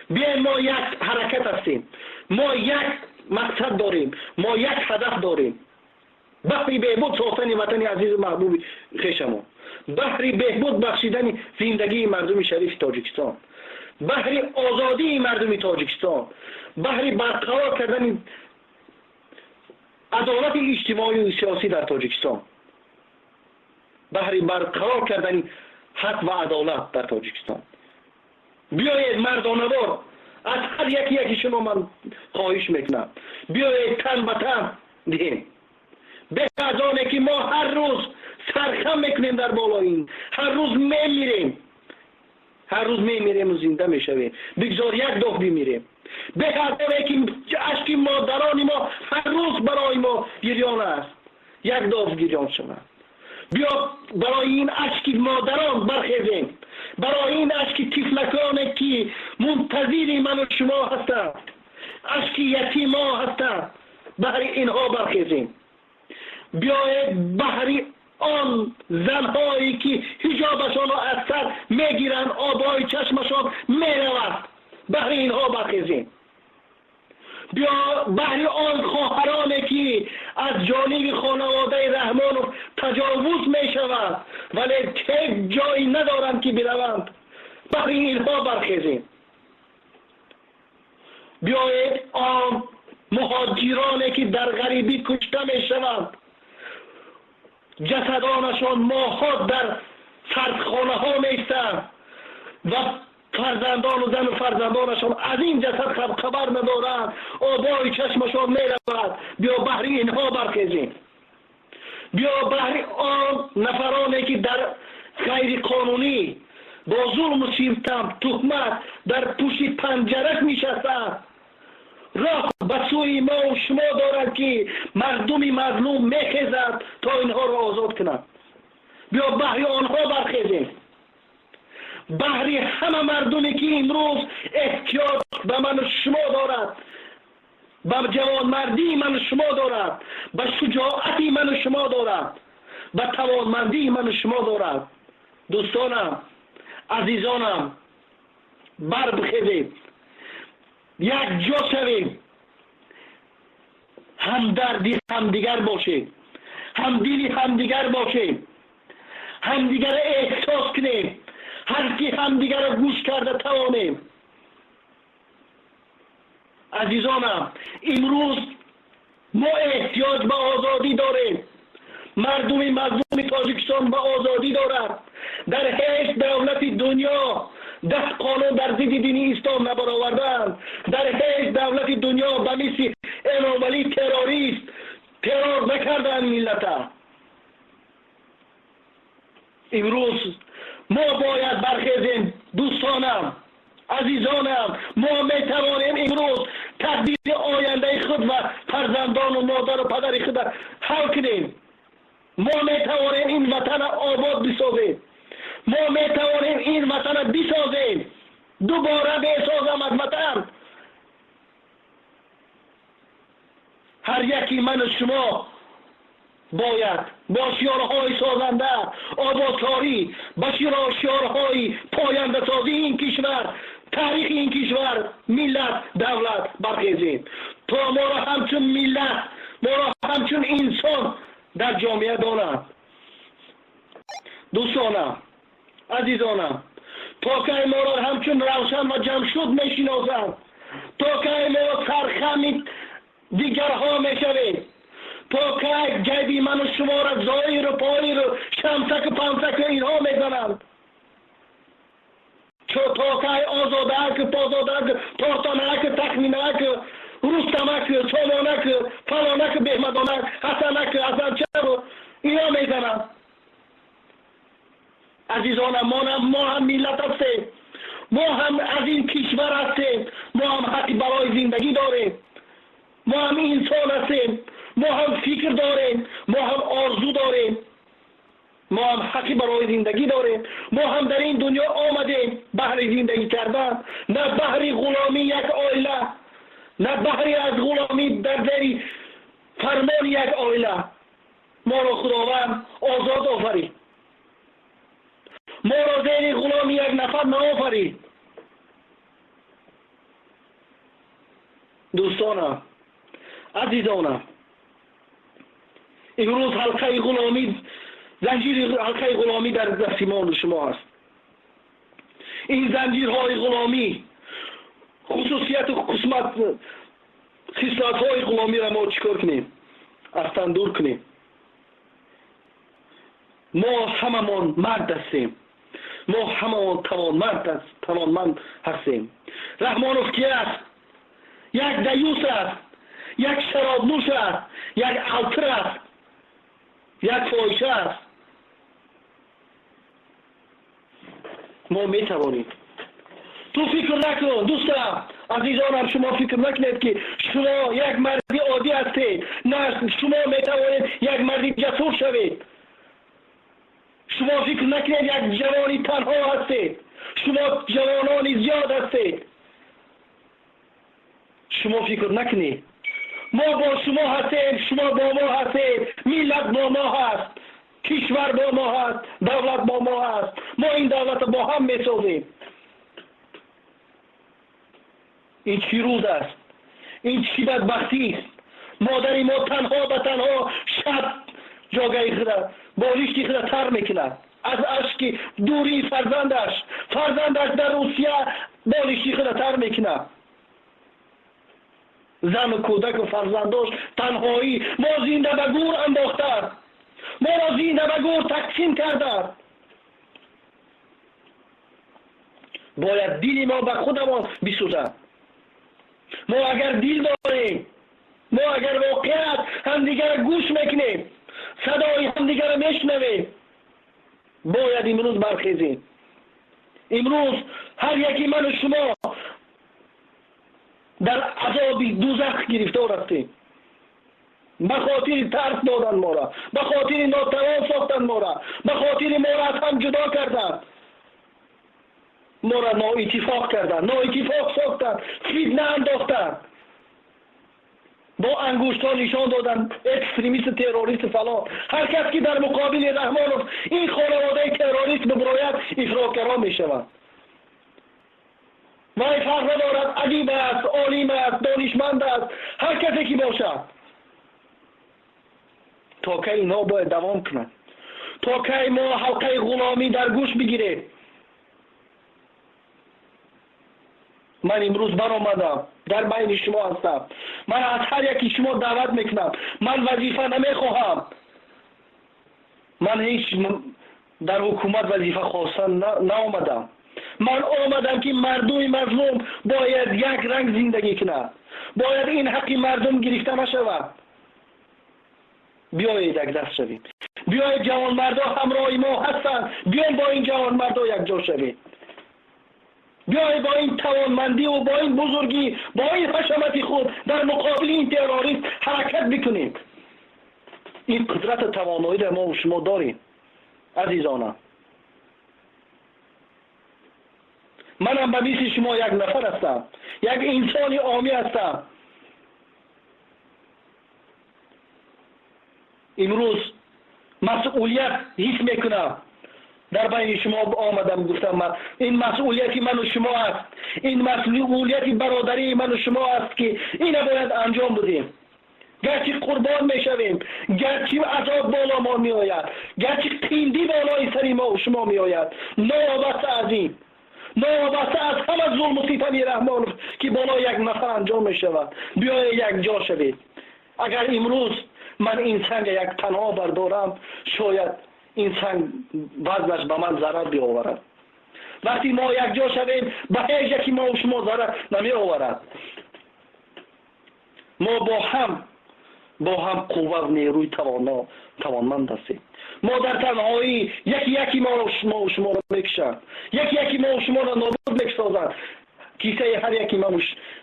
[SPEAKER 1] Биёен, мо як ҳаракат ҳастем, мо як мақсад дорем, мо як ҳадаф дорем: баҳри беҳбуд сохтани ватани азизу маҳбуби хешамон, баҳри беҳбуд бахшидани зиндагии мардуми шарифи Тоҷикистон, баҳри озодии мардуми Тоҷикистон, баҳри барқарор кардани адолати иҷтимоию сиёсӣ дар Тоҷикистон, баҳри барқарор кардани ҳақ ва адолат дар Тоҷикистон. Биёед мардонавор, аз ҳар яки яки шумо ман хоҳиш мекунам, биёед, тан ба тан диҳем. Беҳ аз оне ки мо ҳар рӯз сархам мекунем дар болои ин, ҳар рӯз мемирем, ҳар рӯз мемирему зинда мешавем, бигзор як доф бимирем. Беҳ аз оне ки ашки модарони мо ҳар рӯз барои мо гирён аст, як доф гирён шавад. Биё, барои ин ашки модарон бархезем, барои ин ашки тифлаконе, ки мунтазири ману шумо ҳастанд, ашки ятимо ҳастанд, баҳри инҳо бархезем. Биёед, баҳри он занҳое, ки ҳиҷобашонро аз сар мегиранд, обҳои чашмашон меравад, баҳри инҳо бархезем. Биё, баҳри он хоҳароне, ки аз ҷониби хонаводаи Раҳмонов таҷовуз мешавад, вале ҳеҷ ҷое надоранд, ки бираванд, баҳри инҳо бархезем. Биёед он муҳоҷироне ки дар ғарибӣ кушта мешаванд, ҷасадонашон моҳҳо дар сардхонаҳо меистанд ва фарзандону зану фарзандонашон аз ин ҷасад хабар надоранд, обои чашмашон меравад. Биё баҳри инҳо бархезем. Биё баҳри он нафароне ки дар ғайриқонунӣ бо зулму ситам, туҳмат дар пушти панҷарак нишастаанд, роҳ ба сӯи мову шумо дорад ки мардуми мазлум мехезад то инҳоро озод кунад. Биё баҳри онҳо бархезем. Баҳри ҳама мардуме ки имрӯз эҳтиёҷ ба ману шумо дорад, ба ҷавонмардии ману шумо дорад, ба шуҷоати ману шумо дорад, ба тавонмандии ману шумо дорад. Дӯстонам, азизонам, бар бихезед, якҷо шавем, ҳамдарди ҳамдигар бошем, ҳамдили ҳамдигар бошем, ҳамдигарро эҳсос кунем, ҳарфи ҳамдигарро гӯш карда тавонем. Азизонам, имрӯз мо эҳтиёҷ ба озодӣ дорем. Мардуми мазлуми Тоҷикистон ба озодӣ дорад. Дар ҳеҷ давлати дунё 10 қонун дар зидди дини ислом набаровардаанд. Дар ҳеҷ давлати дунё ба мисли Эмомалӣ террорист террор накардаанд миллата. Имрӯз мо бояд бархезем, дӯстонам, азизонам. Мо метавонем имрӯз тақдири ояндаи худ ва фарзандону модару падари худро ҳал кунем. Мо метавонем ин ватана обод бисозем. Мо метавонем ин ватана бисозем. Дубора бесозам аз ватан. Ҳар яки ману шумо бояд бо шиорҳои созанда, ободкорӣ, ба шиорҳои пояндасозии ин кишвар, таърихи ин кишвар, миллат, давлат бархезем, то моро ҳамчун миллат, моро ҳамчун инсон дар ҷомеа донанд. Дӯстонам, азизонам, то кай моро ҳамчун Равшан ва Ҷамшуд мешиносанд, то кай мо сархами дигарҳо мешавем, то кай ҷайби ману шуморо зоиру поиру шамсаку памсаку инҳо мезананд, то кай Озодаку, Позодаку, Тортонаку, Тахминаку, Рустамаку, Сомонаку, фалонаку, Беҳмадонак, Ҳасанаку, Ҳасанчаву инҳо мезананд. Азизонам, мо ҳам миллат ҳастем, мо ҳам аз ин кишвар ҳастем, мо ҳам ҳаққи барои зиндагӣ дорем, мо ҳам инсон ҳастем, мо ҳам фикр дорем, мо ҳам орзу дорем, мо ҳам ҳаққи барои зиндагӣ дорем. Мо ҳам дар ин дунё омадем баҳри зиндагӣ кардан, на баҳри ғуломии як оила, на баҳри аз ғуломӣ дар зери фармони як оила. Моро Худованд озод офарид, моро зери ғуломи як нафар наофарид. Дӯстонам, азизонам, имрӯз ҳалқаи ғуломӣ, занҷири ҳалқаи ғуломӣ дар дасти мо шумо аст. Ин занҷирҳои ғуломӣ, хусусияту қисмат, хислатҳои ғуломиро мо чӣ кор кунем? Аз тан дур кунем. Мо ҳамамон мард ҳастем, мо ҳамамон тавонманд ҳастем. Раҳмонов ки аст? Як даюс аст, як шаробнӯш аст, як алтир аст, як фоҳиша аст. Мо метавонем. Ту фикр накун, дӯстам, азизонам, шумо фикр накунед ки шумо як марди оддӣ ҳастед. На, шумо метавонед як марди ҷасур шавед. Шумо фикр накунед як ҷавони танҳо ҳастед. Шумо ҷавонони зиёд ҳастед. Шумо фикр накунед. Мо бо шумо ҳастем, шумо бо мо ҳастед, миллат бо мо ҳаст, кишвар бо мо ҳаст, давлат бо мо ҳаст. Мо ин давлатро бо ҳам месозем. Ин чӣ рӯз аст? Ин чӣ бадбахтист? Модари мо танҳо ба танҳо шаб ҷогаи худа, болишти худа тар мекунад аз ашки дурии фарзандаш. Фарзандаш дар Русия болишти худа тар мекунад. Зану кӯдаку фарзандош танҳоӣ мо зинда ба гур андохтанд, моро зинда ба гур тақсим карданд. Бояд дили мо ба худамон бисӯзад. Мо агар дил дорем, мо агар воқеат ҳамдигарро гӯш мекунем, садои ҳамдигарро мешунавем, бояд имрӯз бархезем. Имрӯз ҳар яки ману шумо дар азоби дузах гирифтор ҳастем. Ба хотири тарс додан моро, ба хотири нотавон сохтан моро, ба хотири моро аз ҳам ҷудо кардан, моро ноиттифоқ кардан, ноиттифоқ сохтан, фитна андохтан, бо ангуштҳо нишон додан экстремист, террорист фалон. Ҳар кас ки дар муқобили Раҳмонов ин хонаводаи террорист бибирояд, ифротгаро мешавад. Вай фарқ надорад, адиб аст, олим аст, донишманд аст, ҳар касе ки бошад. То кай инҳо бояд давом кунанд? То кай мо ҳалқаи ғуломӣ дар гӯш бигирем? Ман имрӯз баромадам, дар байни шумо ҳастам. Ман аз ҳар яки шумо даъват мекунам. Ман вазифа намехоҳам. Ман ҳеҷ дар ҳукумат вазифа хостан наомадам. Ман омадам ки мардуми мазлум бояд як ранг зиндагӣ кунад. Бояд ин ҳаққи мардум гирифта нашавад. Биёед якдаст шавем. Биёед ҷавонмардо ҳамроҳи мо ҳастанд. Биёем бо ин ҷавонмардо якҷо шавем. Биёед бо ин тавонмандӣ ва бо ин бузургӣ, бо ин ҳашамати худ дар муқобили ин террорист ҳаракат бикунем. Ин қудрати тавоноиро мо шумо дорем, азизонам. Манам ба мисли шумо як нафар ҳастам, як инсони омӣ ҳастам. Имрӯз масъулият ҳис мекунам. Дар байни шумо омадам, гуфтам ман ин масъулияти ману шумо аст, ин масъулияти бародарии ману шумо аст ки ина бояд анҷом бидем. Гарчи қурбон мешавем, гарчи азоб боло мо меояд, гарчи қиндӣ болои сари мо шумо меояд, новобаста аз ин, новобаста аз ҳама зулму ситами Раҳмонов ки болои як нафар анҷом мешавад, биёед якҷо шавед. Агар имрӯз ман ин санга як танҳо бардорам, шояд ин санг вазнаш ба ман зарар биоварад. Вақти мо якҷо шавем, ба ҳеҷ яки мо шумо зарар намеоварад. Мо бо ҳам қувва нерӯи тавонманд ҳастем. Мо дар танҳоӣ яки яки мо шуморо мекушанд, яки яки мо шуморо нобуд месозанд. Кисаи ҳар яки ману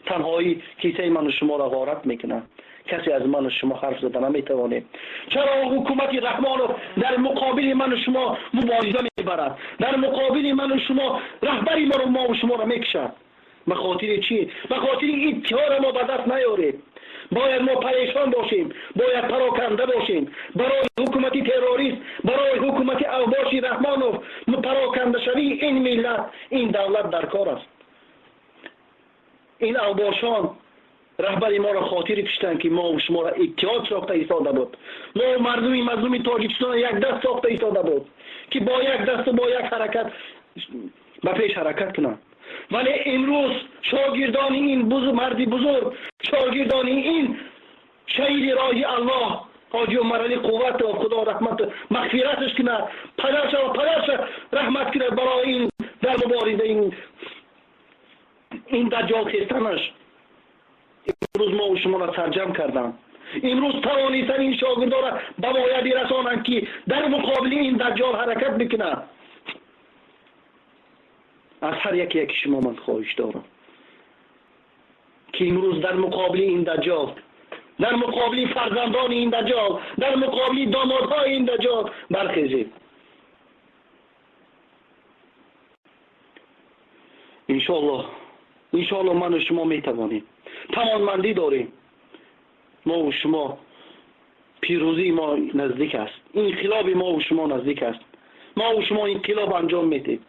[SPEAKER 1] танҳоӣ кисаи ману шуморо ғорат мекунанд. Касе аз ману шумо ҳарф зада наметавонем. Чаро ҳукумати Раҳмонов дар муқобили ману шумо мубориза мебарад? Дар муқобили ману шумо раҳбари моро мо шуморо мекушад. Ба хотири чӣ? Ба хотири иттиҳода мо ба даст наёрем. Бояд мо парешон бошем, бояд пароканда бошем. Барои ҳукумати террорист, барои ҳукумати авбоши Раҳмонов парокандашавии ин миллат, ин давлат дар кор аст. Ин авбошон раҳбари моро хотири куштанд ки мо шуморо иттиҳод сохта истода буд. Мо мардуми мазлуми Тоҷикистонро якдаст сохта истода буд ки бо як дасту бо як ҳаракат ба пеш ҳаракат кунанд. Вале имрӯз шогирдони ин марди бузург, шогирдони ин шаҳиди роҳи Аллоҳ Ҳоҷи Умаралӣ Қувватов, Худо раҳмат мағфираташ кунад, падарша ва падарша раҳмат кунад барои ин дар мубориза ин даҷҷол хестанаш. Имрӯз мо шуморо сарҷам кардам. Имрӯз тавонистан ин шогирдонро ба воя бирасонанд ки дар муқобили ин даҷҷол ҳаракат бикунад. Аз ҳар яке яки шумо ман хоҳиш дорам ки имрӯз дар муқобили ин даҷҷол, дар муқобили фарзандони ин даҷҷол, дар муқобили домодҳои ин даҷҷол бархезед. Иншоаллоҳ, иншоаллоҳ ману шумо метавонем, тавонмандӣ дорем. Мо шумо пирӯзии мо наздик аст, инқилоби мо шумо наздик аст. Мо шумо инқилоб анҷом медиҳем.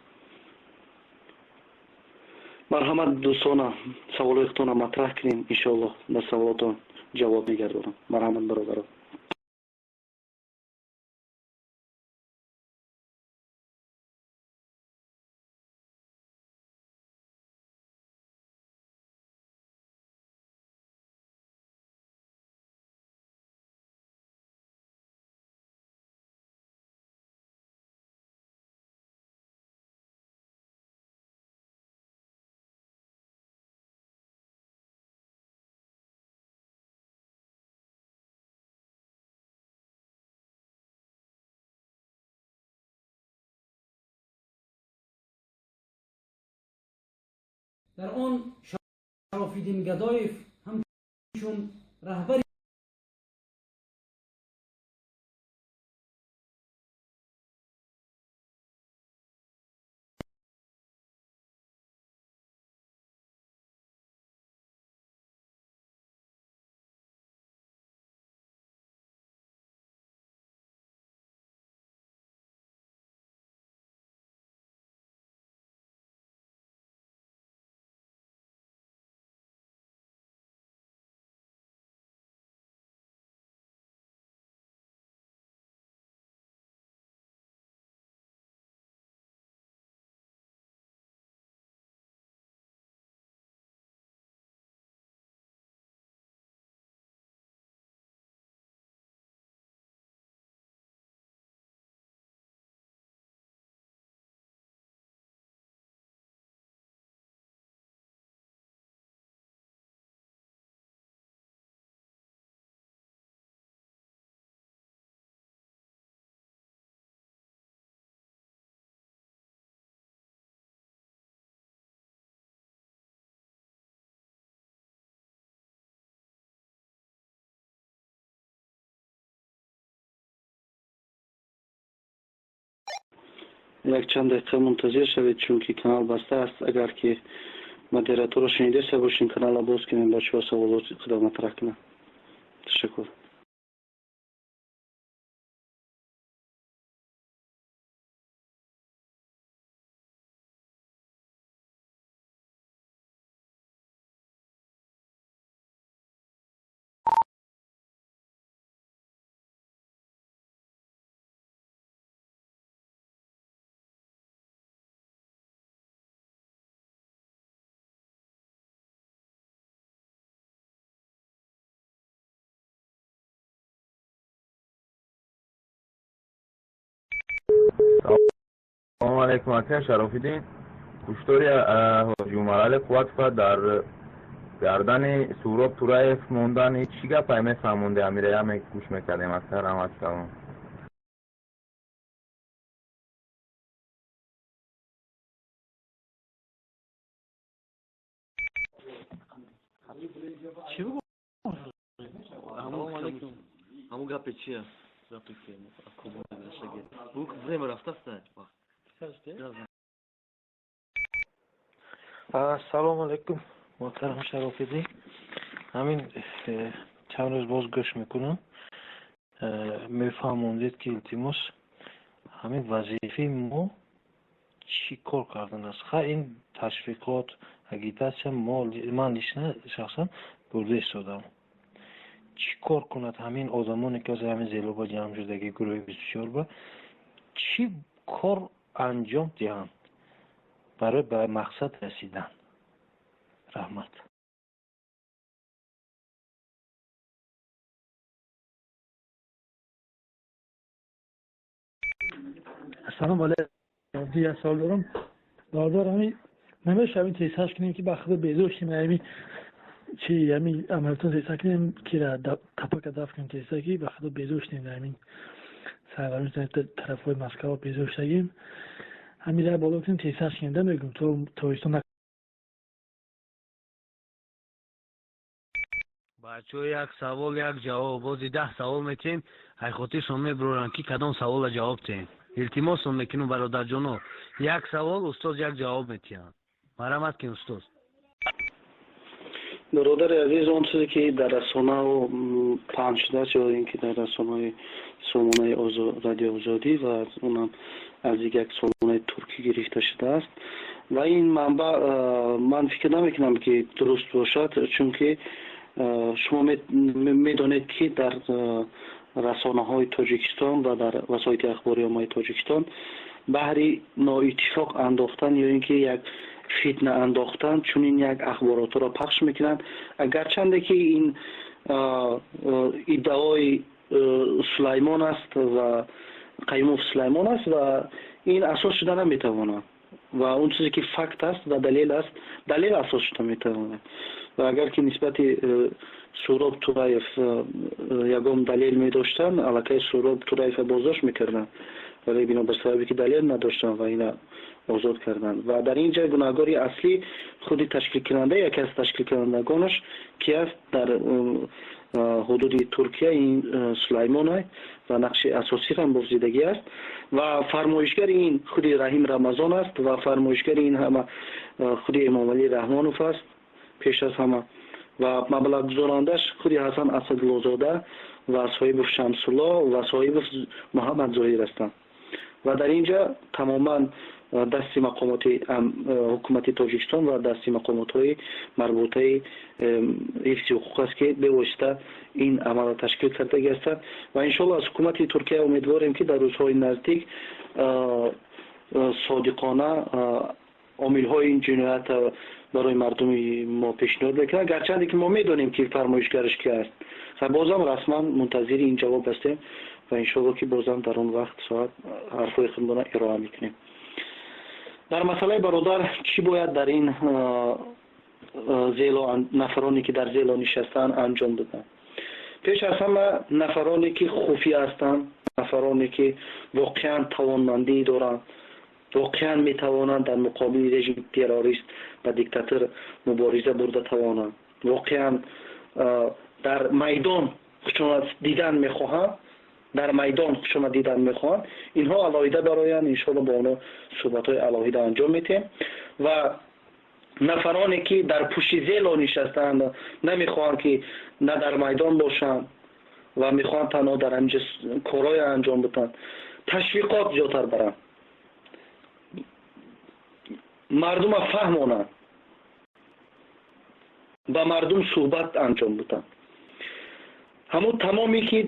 [SPEAKER 1] Марҳамат дӯстона, саволои худтонро матраҳ кунем, иншоаллоҳ ба саволотон ҷавоб мегардонам. Марҳамат бародарон.
[SPEAKER 2] Дар он Шарофиддин Гадоев ҳамчун раҳбари
[SPEAKER 1] Як чанд дақиқа мунтазир шавед, чунки канал баста аст. Агар ки модераторро шунидаста бошем, каналро боз кунем, бачаҳо саволоти худро матраҳ кунанд. Ташаккур.
[SPEAKER 3] Салому алейкум, ака Шарофиддин. Куштори Ҳоҷи Умарали Қувватова дар гардани Суҳроб Тураев мондан чӣ гапае мефаҳмонде? Амира яме гӯш мекардем, ака, раҳмат, салом.
[SPEAKER 4] Чӣ бигӯ?
[SPEAKER 5] Салому алейкум. Ҳамун гапе чи аст? Гапе ки гузаштаги. Бук время рафтаст вақт.
[SPEAKER 4] Ассалому алайкум, муҳтарам Шарофиддин. Ҳамин чанд рӯз боз гӯш мекунам. Мефаҳмондед ки, илтимос, ҳамин вазифаи мо чӣ кор кардан аст? Ха, ин ташвиқот, агитатсия ман лично шахсан бурда истодам. Чӣ кор кунад ҳамин одамоне ки ҳозир ҳамин Зелоба ҷамъ шудаги гурӯҳи 24 ба чӣ кор анҷом диҳанд барои ба мақсад расидан? Раҳмат.
[SPEAKER 6] Ассалому алайкум. Як савол дорам, бародар. Ҳамин намешавад ҳамин тезҳаш кунем, ки ба худо безор шем, ҳамин чи ҳамин амалиётон тезҳа кунем, ки тапака дафт кунем тезҳа, ки ба худо безор шудем, ҳамин сарварон тарафҳои Москва безор шудагим, ҳамин ра боло кунем, тезҳаш кунем да, мегӯм, то тобистон.
[SPEAKER 7] Бачаҳо, як савол, як ҷавоб. Бози 10 савол метиҳем, ҳайхотиршон мебуроранд, ки кадом саволро ҷавоб диҳем. Илтимосон мекунем, бародарҷоно, як савол, устоз як ҷавоб метиҳанд. Марҳамат кин, устоз.
[SPEAKER 1] Бародари азиз, он чизе ки дар расонао паҳн шудааст ё ин ки дар расонаҳои сомонаи Радио Озодӣ ва онам аз як сомонаи туркӣ гирифта шудааст ва ин манбаъ, ман фикр намекунам, ки дуруст бошад, чунки шумо медонед, ки дар расонаҳои Тоҷикистон ва дар васоити ахбори оммаи Тоҷикистон баҳри ноиттифоқ андохтан ё ин ки як фитна андохтан чунин як ахборотро пахш мекунанд. Гарчанде ки ин иддаои Сулаймон аст ва Қаймов Сулаймон аст ва ин асос шуда наметавонад. Ва он чизе ки факт аст ва далел аст, далел асос шуда метавонад. Ва агар ки нисбати Суҳроб Тураев ягон далел медоштанд, аллакай Суҳроб Тураевро боздошт мекарданд, вале бинобар сабабе ки далел надоштанд ва ина озод карданд. Ва дар ин ҷа гунаҳгори аслӣ худи ташкилкунанда, яке аз ташкилкунандагонаш ки аст дар ҳудуди Туркия, ин Сулаймонай ва нақши асосиро ҳам бозидагӣ аст. Ва фармоишгари ин худи Раҳим Рамазон аст ва фармоишгари ин ҳама худи Эмомалӣ Раҳмонов аст пеш аз ҳама, ва маблағгузорандаш худи Ҳасан Асадуллозода ва Соҳибов Шамсулло ва Соҳибов Муҳаммад Зоҳир ҳастанд. Ва дар ин ҷа тамоман дасти мақомоти ҳукумати Тоҷикистон ва дасти мақомотҳои марбутаи ҳифзи ҳуқуқ аст, ки бевосита ин амалро ташкил кардагӣ ҳастанд. Ва иншоалло аз ҳукумати Туркия умедворем, ки дар рӯзҳои наздик содиқона омилҳои ин ҷиноят барои мардуми мо пешниҳод мекунанд, гарчанде ки мо медонем, ки фармоишгараш ки аст. Ва бозам расман мунтазири ин ҷавоб ҳастем ва иншоалло ки бозам дар он вақт соат ҳарфҳои худмона ироа мекунем. Дар масъалаи бародар, чӣ бояд дар ин зело нафароне ки дар зело нишастаанд анҷом доданд? Пеш аз ҳама нафароне ки хуфия ҳастанд, нафароне ки воқеан тавонмандӣ доранд, воқеан метавонанд дар муқобили режими террорист ва диктатор мубориза бурда тавонанд, воқеан дар майдон хушона дидан мехоҳанд, дар майдон хушона дидан мехоҳанд, инҳо алоҳида бароянд. Иншоалло бо онҳо суҳбатҳои алоҳида анҷом медиҳем. Ва нафароне ки дар пушти зело нишастаанд, намехоҳанд ки на дар майдон бошанд ва мехоҳанд танҳо дар ҳаминҷа корҳое анҷом бидиҳанд, ташвиқот зиёдтар баранд, мардума фаҳмонанд, ба мардум суҳбат анҷом бидиҳанд. Ҳамун тамоме ки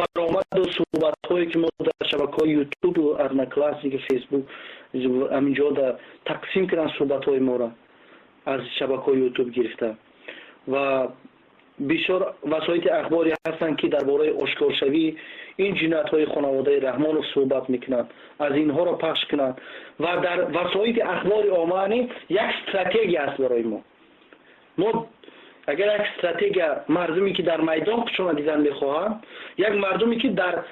[SPEAKER 1] баромаду суҳбатҳое ки мо дар шабакаҳои Ютубу Одноклассники, Фейсбук ҳаминҷо тақсим кунанд, суҳбатҳои моро аз шабакаҳои Ютуб гирифта. Ва бисёр васоити ахборе ҳастанд, ки дар бораи ошкоршавии ин ҷиноятҳои хонаводаи Раҳмонов суҳбат мекунанд, аз инҳоро пахш кунанд. Ва дар васоити ахбори оммаани як стратегия аст барои мо. Мо агар як стратегия, мардуме ки дар майдон хушона дидан мехоҳанд, як мардуме ки дар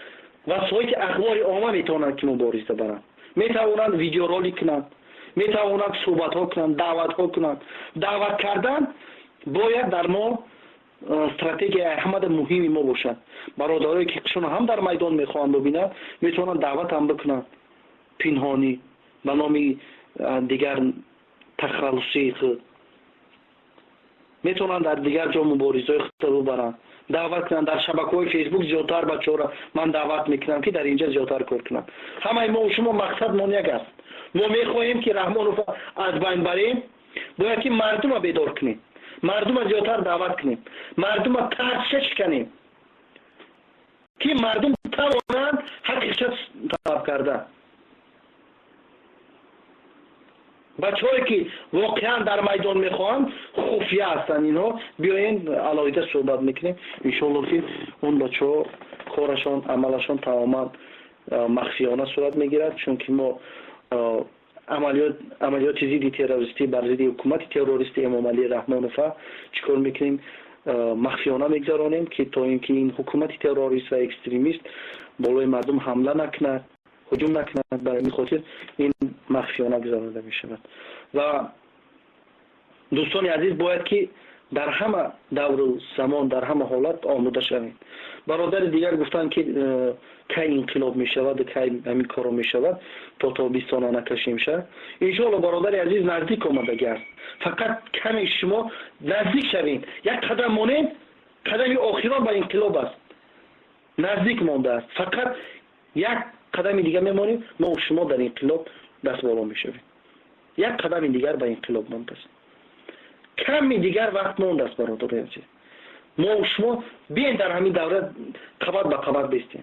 [SPEAKER 1] васоити ахбори омма метавонанд ки мубориза баранд, метавонанд видеоролик кунанд, метавонанд суҳбатҳо кунанд, даъватҳо кунанд. Даъват кардан бояд дар мо стратегияи ҳамада муҳими мо бошад. Бародарое ки хушона ҳам дар майдон мехоҳанд бибинанд, метавонанд даъват ҳам бикунанд пинҳонӣ ба номи дигар тахаллусии худ, метавонанд дар дигар ҷо муборизаҳои худро бибаранд, даъват кунанд. Дар шабакаҳои Фейсбук зиёдтар бачаҳоро ман даъват мекунам, ки дар инҷа зиёдтар кор кунанд. Ҳамаи мо шумо мақсадмон як аст. Мо мехоҳем ки Раҳмоновро аз байн барем, бояд ки мардумро бедор кунем, мардумро зиёдтар даъват кунем, мардумро тарсша шиканем, ки мардум тавонанд ҳақиқат талаб карда. Бачаҳое ки воқеан дар майдон мехоҳанд, хуфия ҳастанд инҳо, биёен алоҳида суҳбат мекунем. Иншоалло ки он бачаҳо корашон, амалашон тамоман махфиёна сурат мегирад, чунки мо амалиёти зидди террористӣ бар зидди ҳукумати террористи Эмомалӣ Раҳмонова чӣ кор мекунем? Махфиёна мегзаронем, ки то ин ки ин ҳукумати террорист ва экстремист болои мардум ҳамла накунад, ҳуҷум накунад. Барои ин хотир ин махфиёна гузаронида мешавад. Ва дӯстони азиз, бояд ки дар ҳама давру замон, дар ҳама ҳолат омода шавем. Бародари дигар гуфтанд, ки кай инқилоб мешавад, кай ҳамин корро мешавад, то тобистона накашем ша. Иншоалло бародари азиз, наздик омадагӣ аст. Фақат каме шумо наздик шавед, як қадам монед, қадами охирон ба инқилоб аст, наздик мондааст. Фақат як қадами дигар мемонем, мо шумо дар инқилоб даст боло мешавем. Як қадами дигар ба инқилоб мондааст, ками дигар вақт мондааст. Бародарои азиз, мо шумо биёем дар ҳамин давра қабат ба қабат бестем,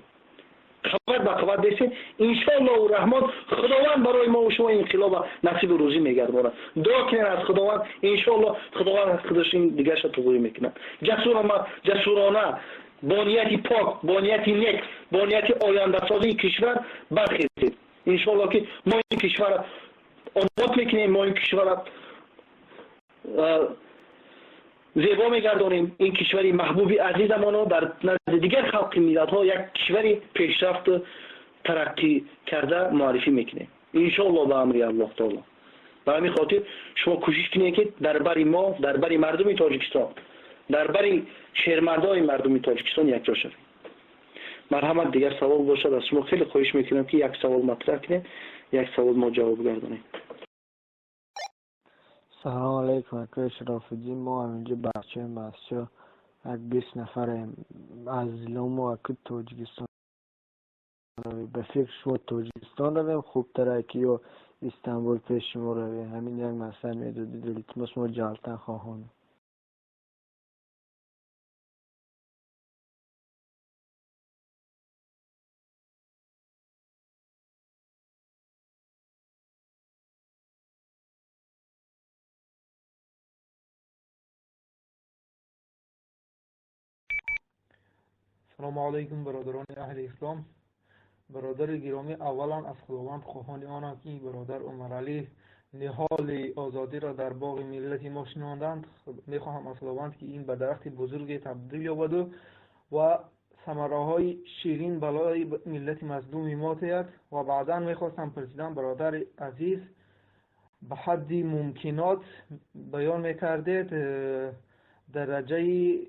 [SPEAKER 1] қабат ба қабат бестем. Иншоаллоҳу раҳмон Худованд барои мо шумо инқилоба насибу рӯзӣ мегардонад. Дуо кунед аз Худованд, иншоалло Худованд аз худаш ин дигарша туғурӣ мекунад. Ҷасурона, бо нияти пок, бо нияти нек, бо нияти ояндасозии кишвар бархезед. Иншоалло ки мо ин кишварро Обод мекунем, мо ин кишварро зебо мегардонем. Ин кишвари маҳбуби азизамонро дар назди дигар халқи миллатҳо як кишвари пешрафту тараққӣ карда муаррифӣ мекунем, иншоалло, ба амри Аллоҳ таоло. Ба ҳамин хотир шумо кӯшиш кунед, ки дар бари мо, дар бари мардуми Тоҷикистон, дар бари шермардои мардуми Тоҷикистон якҷо шавед. Марҳамат, дигар савол бошад, аз шумо хеле хоҳиш мекунам, ки як савол матраҳ кунед, як савол мо ҷавоб гардонем.
[SPEAKER 8] Салом алейкум, акои Шарофиддин. Мо ҳаминҷо бачаи масҷо як 20 нафарем аз зиломо. Аку Тоҷикистон, ба фикр шумо Тоҷикистон равем хубтара ки ё Истанбул пеш шумо равем? Ҳамин як масъала медодид, илтимос, мо ҷалтан хоҳонем.
[SPEAKER 9] Салому алайкум, бародарони аҳли ислом. Бародари гиромӣ, аввалан аз Худованд хоҳони онам, ки бародар Умаралӣ ниҳоли озодиро дар боғи миллати мо шинонданд. Мехоҳам аз Худованд, ки ин ба дарахти бузурге табдил ёбаду ва самараҳои ширин балои миллати мазлуми мо теяд. Ва баъдан мехостам пурсидам, бародари азиз, ба ҳадди мумкинот баён мекардед дараҷаи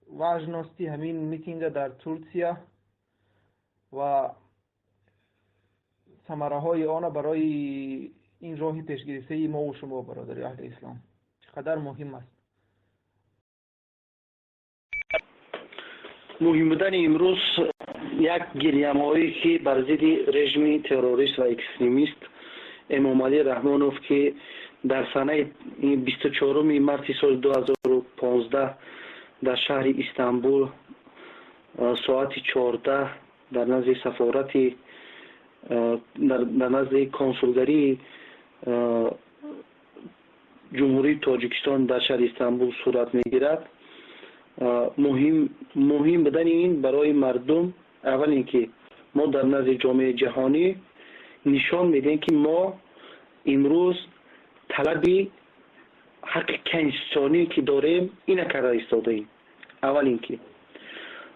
[SPEAKER 9] важности ҳамин митинга дар Турсия ва самараҳои она барои ин роҳи пешгирифтаи мову шумо, бародари аҳли ислом, чӣ қадар муҳим аст?
[SPEAKER 1] Муҳим будани имрӯз як гирямоӣ, ки бар зидди режими террорист ва экстремист Эмомалӣ Раҳмонов, ки дар санаи 24 марти соли 2015 дар шаҳри Истанбул соати 14 дар назди сафорати, дар назди консулгарии Ҷумҳурии Тоҷикистон дар шаҳри Истанбул сурат мегирад. Муҳим будани ин барои мардум, аввал ин ки мо дар назди ҷомеаи ҷаҳонӣ нишон медиҳем, ки мо имрӯз талаби ҳаққи конститутсионӣ ки дорем, ина карда истодаем, аввал ин ки.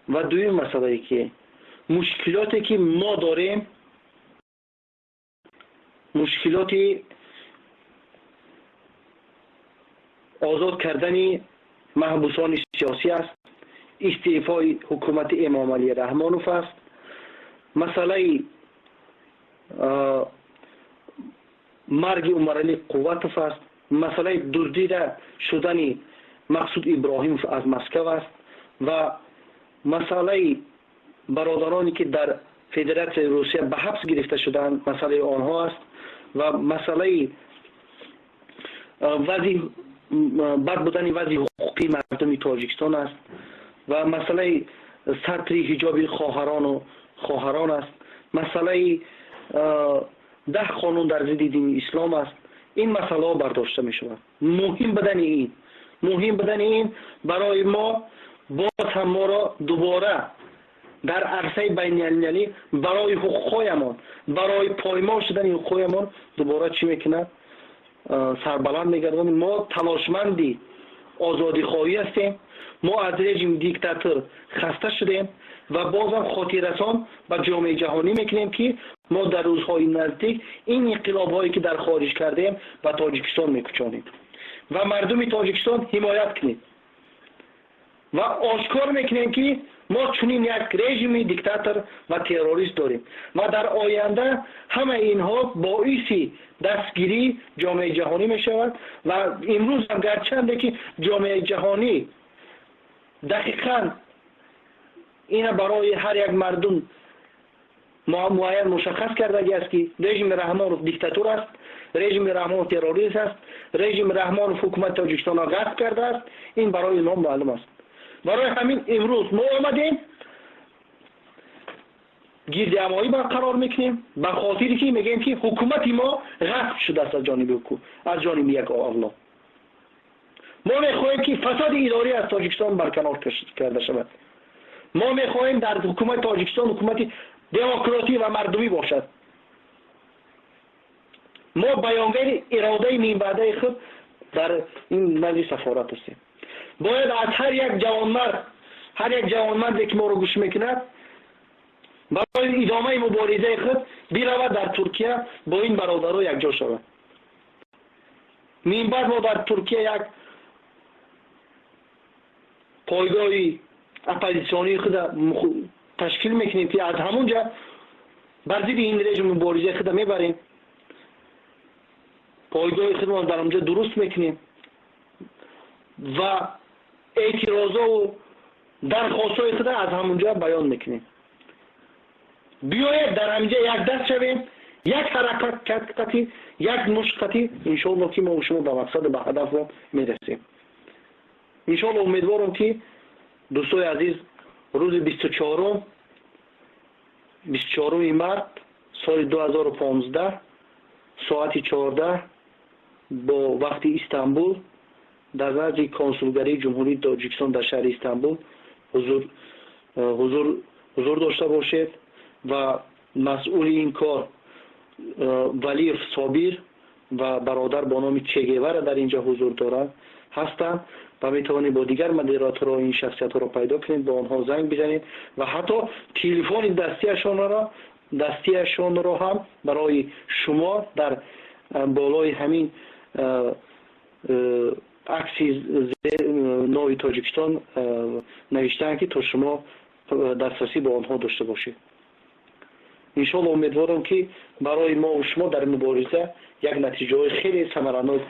[SPEAKER 1] Ва дуюм масъалае, ки мушкилоте ки мо дорем, мушкилоти озод кардани маҳбусони сиёсӣ аст, истеъфои ҳукумати Эмомалӣ Раҳмонов аст, масъалаи марги Умаралӣ Қувватов аст, масъалаи дуздида шудани Мақсуд Иброҳимов аз Москав аст ва масъалаи бародароне ки дар Федератсияи Русия ба ҳабс гирифта шудаанд, масъалаи онҳо аст ва масъалаи вазъи бад будани вазъи ҳуқуқии мардуми Тоҷикистон аст ва масъалаи сатри ҳиҷоби хоҳарону хоҳарон аст, масъалаи 10 қонун дар зидди дини ислом аст. Ин масъалаҳо бардошта мешавад. Муҳим будани ин барои мо боз ҳам моро дубора дар арсаи байналмилалӣ барои ҳуқуқҳоямон, барои поймол шудани ҳуқуқҳоямон дубора чӣ мекунад, сарбаланд мегардонем. Мо талошманди озодихоҳӣ ҳастем. Мо аз режими диктатор хаста шудем ва бозам хотиррасон ба ҷомеаи ҷаҳонӣ мекунем, ки мо дар рӯзҳои наздик ин инқилобҳое ки дар хориҷ кардем, ба Тоҷикистон мекӯчонем ва мардуми Тоҷикистон ҳимоят кунед ва ошкор мекунем, ки мо чунин як режими диктатор ва террорист дорем ва дар оянда ҳамаи инҳо боиси дастгирии ҷомеаи ҷаҳонӣ мешавад. Ва имрӯз ҳам гарчанде ки ҷомеаи ҷаҳонӣ дақиқан ина барои ҳар як мардум муайян мушаххас кардагӣ аст, ки режими Раҳмонов диктатур аст, режими Раҳмонов террорист аст, режими Раҳмонов ҳукумати Тоҷикистонро ғасб кардааст, ин барои инҳо маълум аст. Барои ҳамин имрӯз мо омадем, гирдиҳамоӣ барқарор мекунем, ба хотире ки мегӯем, ки ҳукумати мо ғасб шудааст аз ҷониби як авлод. Мо мехоҳем, ки фасоди идорӣ аз Тоҷикистон барканор карда шавад. Мо мехоҳем дар ҳукумати Тоҷикистон ҳукумати демократӣ ва мардумӣ бошад. Мо баёнгари иродаи минбаъдаи худ дар ин назди сафорат ҳастем. Бояд аз ҳар як ҷавонмард, ҳар як ҷавонмарде ки моро гӯш мекунад, барои идомаи муборизаи худ биравад дар Туркия бо ин бародаро якҷо шавад. Минбаъд мо дар Туркия як пойгоҳи оппозитсионии худа ташкил мекунем, ки аз ҳамон ҷа бар зидди ин режим муборизаи худа мебарем. Пойгоҳи худмон дар онҷо дуруст мекунем ва эътирозову дархостҳои худа аз ҳамонҷо баён мекунем. Биёед дар ҳаминҷа якдаст шавем, як ҳаракат, як мушт, иншоалло ки мо шумо ба мақсаду ба ҳадаф мерасем. Иншоалло умедворам, ки дӯстои азиз, рӯзи 24-уми март соли 2015 соати 14 бо вақти Истанбул дар назди консулгарии Ҷумҳурии Тоҷикистон дар шаҳри Истанбул ҳузур дошта бошед ва масъули ин кор Валиев Собир ва бародар бо номи Чегевара дар инҷа ҳузур доранд ҳастанд ва метавонед бо дигар модераторҳо ин шахсиятҳоро пайдо кунед, бо онҳо занг бизанед ва ҳатто телефони дастияшонро ҳам барои шумо дар болои ҳамин акси нави Тоҷикистон навиштаанд, ки то шумо дастрасӣ бо онҳо дошта бошед. Иншоалло умедворам, ки барои мо шумо дар мубориза як натиҷаҳои хеле самаранок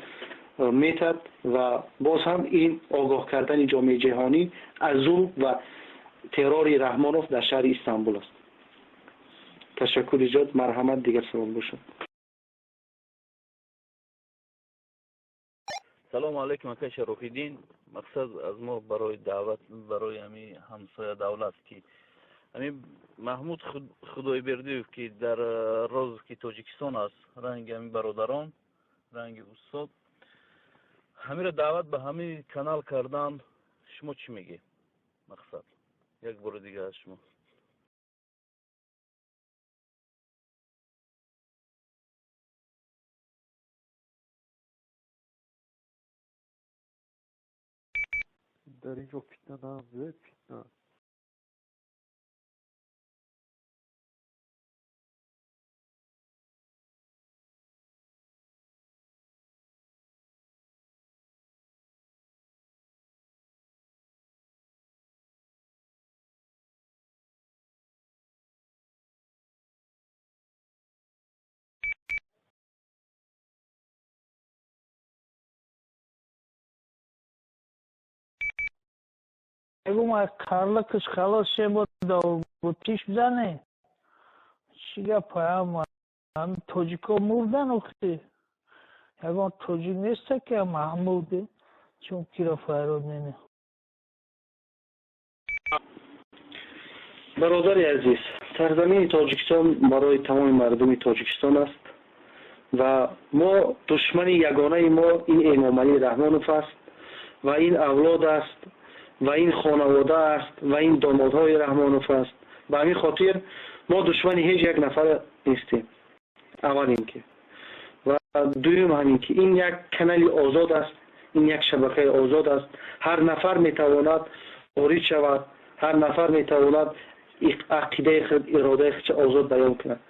[SPEAKER 1] метад ва боз ҳам ин огоҳ кардани ҷомеаи ҷаҳонӣ аз зулм ва террори Раҳмонов дар шаҳри Истанбул аст. Ташаккури зиёд, марҳамат, дигар савол бошад.
[SPEAKER 5] Салому алайкум, акай Шарофиддин. Мақсад аз мо барои даъват барои ҳами ҳамсоя давлат, ки ҳами Маҳмуд Худойбердиев, ки дар розыски Тоҷикистон аст, ранги ҳами бародарон, ранги устод, ҳамиро даъват ба ҳами канал кардан, шумо чӣ мегӯед? Мақсад як бори дига аз шумо.
[SPEAKER 10] Дар ин ҷо фитна наамзед, фитна.
[SPEAKER 11] Мегум, аз карлакаш халос шем, бо тиш бизане. Чӣ гапа, ҳами тоҷико мурдан охи. Ягон тоҷик неста, ки Маҳмуд чун киро файрод мене.
[SPEAKER 1] Бародари азиз, сарзамини Тоҷикистон барои тамоми мардуми Тоҷикистон аст ва мо душмани ягонаи мо ин Эмомалӣ Раҳмонов аст ва ин авлод аст ва ин хонавода аст ва ин домодҳои Раҳмонов аст. Ба ҳамин хотир мо душмани ҳеҷ як нафар нестем. Аввал ин ки ва дуюм ҳамин ки ин як канали озод аст, ин як шабакаи озод аст. Ҳар нафар метавонад ворид шавад, ҳар нафар метавонад ақидаи худ, иродаи худро озод баён кунад.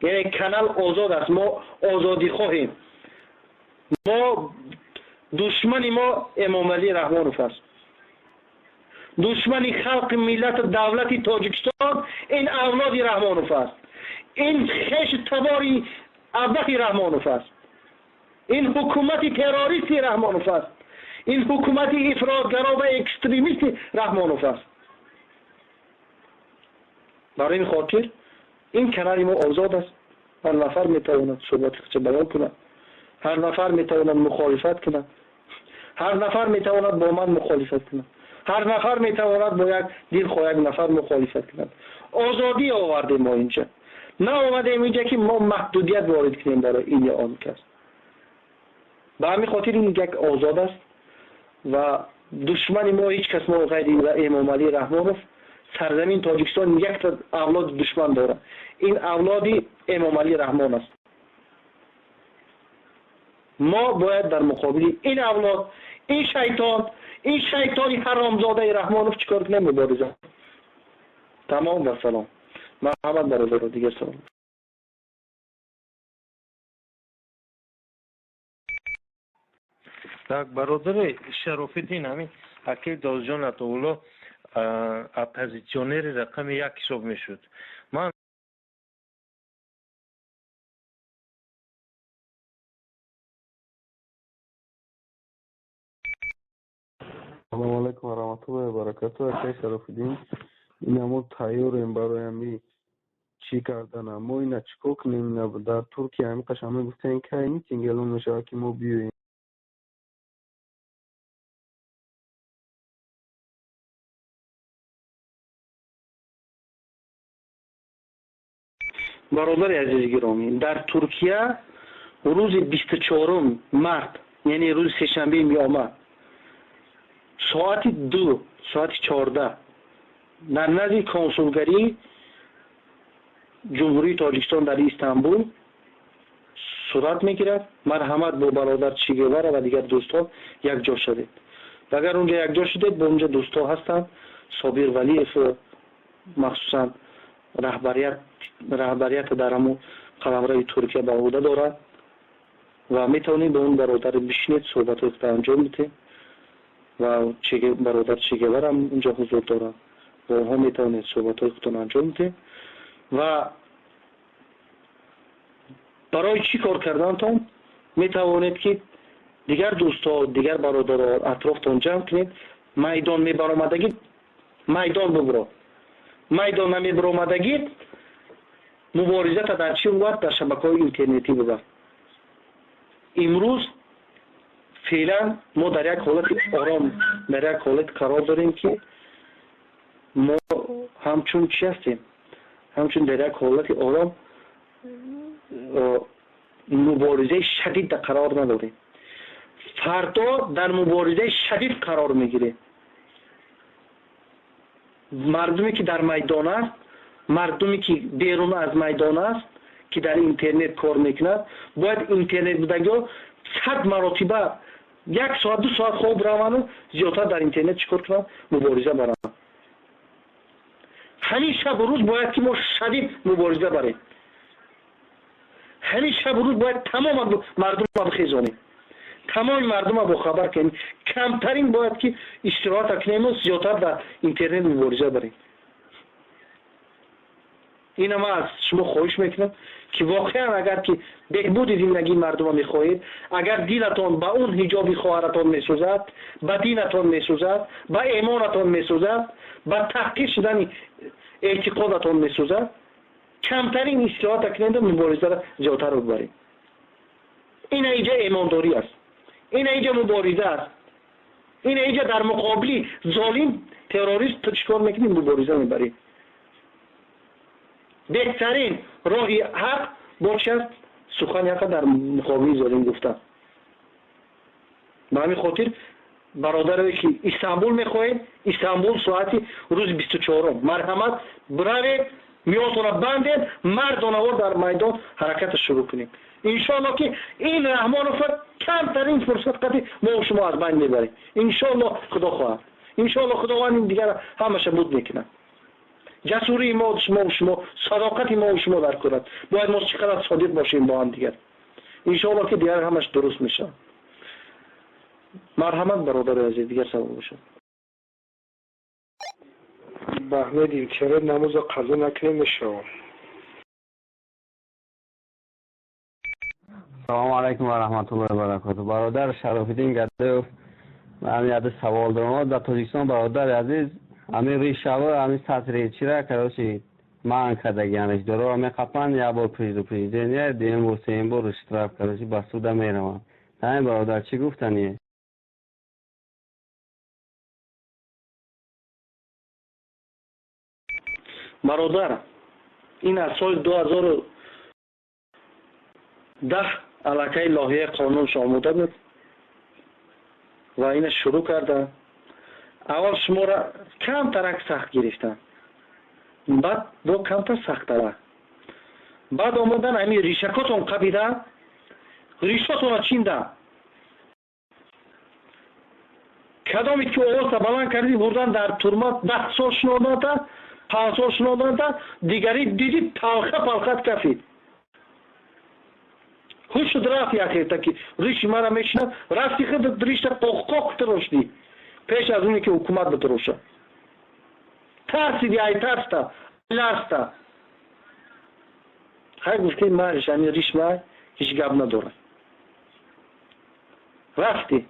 [SPEAKER 1] Яъне канал озод аст, мо озодӣ хоҳем. Мо душмани мо Эмомалӣ Раҳмонов аст. Душмани халқи, миллату давлати Тоҷикистон ин авлоди Раҳмонов аст, ин хешу табори абдаҳи Раҳмонов аст, ин ҳукумати террористи Раҳмонов аст, ин ҳукумати ифротгаро ва экстремисти Раҳмонов аст. Барои ин хотир ин канали мо озод аст. Ҳар нафар метавонад суҳбати худро баён кунад, ҳар нафар метавонад мухолифат кунад, ҳар нафар метавонад бо ман мухолифат кунад, ҳар нафар метавонад бо як дилхоҳ як нафар мухолифат кунад. Озодӣ овардем мо инҷа, наомадем инҷа, ки мо маҳдудият ворид кунем барои ин ё он кас. Ба ҳамин хотир ин як озод аст ва душмани мо ҳеҷ кас мо ғайри Эмомалӣ Раҳмонов. Сарзамини Тоҷикистон якта авлоди душман дорад, ин авлоди Эмомалӣ Раҳмон аст. Мо бояд дар муқобили ин авлод, ин шайтон, ин шайтони ҳаромзодаи Раҳмонов чӣ кор кунем? Мубориза. Тамом ва салом. Марҳамат, бародаро, дигар савол.
[SPEAKER 4] Так, бародари Шарофиддин, ҳамин акил Додҷон Атоулло оппозитсионери рақами як ҳисоб мешуд. Ман
[SPEAKER 12] Салому алайкум ва раҳматуллоҳи ва баракатуҳ. Акай Шарофиддин, ина мо тайёрем барои ҳами чӣ кардана. Мо ина чӣ кор кунем? Ина дар Туркия ҳами қашан мегуфтем, кай митинг эълон мешавад, ки мо биёем.
[SPEAKER 1] Бародари азизи гиромӣ, дар Туркия рӯзи 24 март, яъне рӯзи сешанбеи меомад, соати 2, соати 14 дар назди консулгарии Ҷумҳурии Тоҷикистон дар Истанбул сурат мегирад. Марҳамат, бо бародар Че Гевара ва дигар дӯстон якҷо шавед. Ва агар унҷа якҷо шудед, бо унҷа дӯстҳо ҳастанд, Собир Валиев махсусан раҳбарията дар ҳамун қаламрави Туркия ба ӯҳда дорад ва метавонед ба он бародар бишинед, суҳбатҳои худро анҷом бидиҳед ва бародар Че Гевара ҳам унҷо ҳузур дорад. Бо онҳо метавонед суҳбатҳои худтон анҷом бидиҳед ва барои чӣ кор кардантон метавонед, ки дигар дӯстҳо, дигар бародаро атрофтон ҷамъ кунед. Майдон мебаромадагӣ, майдон бибро, майдон намебаромадагӣ, муборизата дар чӣ бувад? Дар шабакаҳои интернетӣ бувад. Имрӯз феълан мо дар як ҳолати ором, дар як ҳолат қарор дорем, ки мо ҳамчун чӣ ҳастем? Ҳамчун дар як ҳолати ором муборизаи шадид қарор надорем. Фардо дар муборизаи шадид қарор мегирем. Мардуме ки дар майдон аст, мардуме ки берун аз майдон аст, ки дар интернет кор мекунад, бояд интернет будагиҳо 100 маротиба як соат, 2 соат хоб раванду зиёдтар дар интернет чӣ кор кунанд? Мубориза баранд. Ҳамин шабу рӯз бояд ки мо шадид мубориза барем. Ҳамин шабу рӯз бояд тамоми мардумро бихезонем, тамоми мардумро бохабар кунем. Камтарин бояд ки истироҳата кунему зиёдтар дар интернет мубориза барем. Ина ман аз шумо хоҳиш мекунам, ки воқеан агар ки беҳбуди зиндагии мардумро мехоҳед, агар дилатон ба он ҳиҷоби хоҳаратон месӯзад, ба динатон месӯзад, ба эмонатон месӯзад, ба таҳқир шудани эътиқодатон месӯзад, камтарин истироҳата кунеду муборизаро зиёдтар бибаред. Ина иҷа эмондорӣ аст, ина иҷа мубориза аст, ина иҷа дар муқобили золим, террорист ту чӣ кор мекунӣ? Мубориза мебарӣ. Беҳтарин роҳи ҳақ бо чи аст? Сухани ҳақа дар муқобили золим гуфтан. Ба ҳамин хотир, бародарое ки Истанбул мехоҳед, Истанбул соати рӯзи 24-ум, марҳамат, биравед, миётонро бандед, мардонавор дар майдон ҳаракатро шурӯъ кунем. Иншоалло ки ин Раҳмонова камтарин фурсат қади мо шумо аз байн мебарем. Иншоалло, Худо хоҳад, иншоалло Худованд ин дигар ҳамаша буд мекунад. Ҷасурии мо шумо, садоқати мо шумо дар курад. Бояд мо чӣ қадар содиқ бошем бо ҳам дигар. Иншоалло ки дигар ҳамаш дуруст мешавад. Марҳамат, бародари азиз, дигар савол бошад.
[SPEAKER 13] Баҳмедин, чаро намозро қазо накунем мешавад?
[SPEAKER 14] Салому алайкум ва раҳматуллоҳи ва баракотуҳ. Бародар Шарофиддин Гадоев, ман як савол дорам. Дар Тоҷикистон, бародари азиз, ҳамин ришава, ҳамин сатречира, короче, манъ кардагианаш. Дорора меқапанд, як бор предупреждение, дуюм бор, сеюм бор штраф, короче, ба суда мераванд. Ҳамин бародар чӣ гуфтание?
[SPEAKER 1] Бародар, ин аз соли 2010 аллакай лоҳияи қонунш омода буд ва ина шурӯъ карданд. Аввал шуморо камтарак сахт гирифтанд, баъд бо камтар сахттарак, баъд омадан ҳамин ришакотон қабида, Ришотона чиндан. Кадоме ки овоза баланд кардӣ, бурдан дар турма 10 сол шинонданда, 5 сол шинонданда, дигари диди талха палхат кафид. Ҳушд рафт яхета ки риши мара мешинад, рафти худ ришта қоққоқ тирошдӣ пеш аз оне ки ҳукумат битирошад. Тарсиди, ай тарста, ларста. Хай гуфти мариш, ами риш май ҳеҷ гап надорад. Рафтӣ.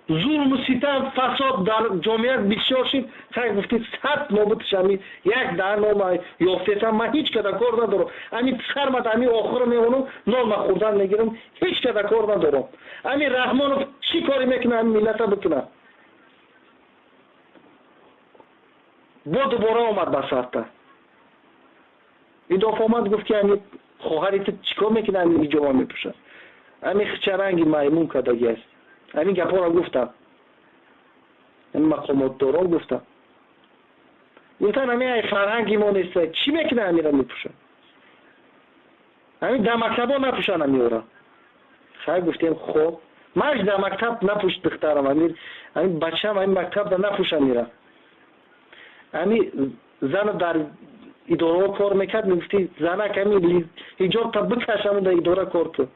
[SPEAKER 1] Зулму ситам, фасод дар ҷомеа бисёр шид. Хай гуфти сад нобутш ами як даҳ нома ёфтесам, ман ҳеҷ када кор надорам. Ами сармад ами охиро мемонам, нонма хӯрдан мегирам, ҳеҷ када кор надорам. Ами Раҳмонов чӣ коре мекунад, ами миллата бикунад. Бо дубора омад ба сарта. Идоф омад, гуфт ки ами хоҳари ту чӣ кор мекунад, ами ҳиҷоба мепӯшад. Ами хичаранги маймун кадаги аст. Ҳамин гапҳоро гуфтам. Ҳамин мақомотдорон гуфтам. Гуфтан ҳамин ай фарҳанги мо нест, чӣ мекунад ҳаминро мепӯшад? Ҳамин дар мактабҳо напӯшанд ҳамиёра. Хай гуфтем хоб, маш дар мактаб напӯш духтарам, ҳамин бачаам ҳамин мактабда напӯш ҳамира. Ҳамин зана дар идораҳо кор мекард, мегуфти занак ҳамин ҳиҷобта бикаш, ҳамин дар идора кор кун.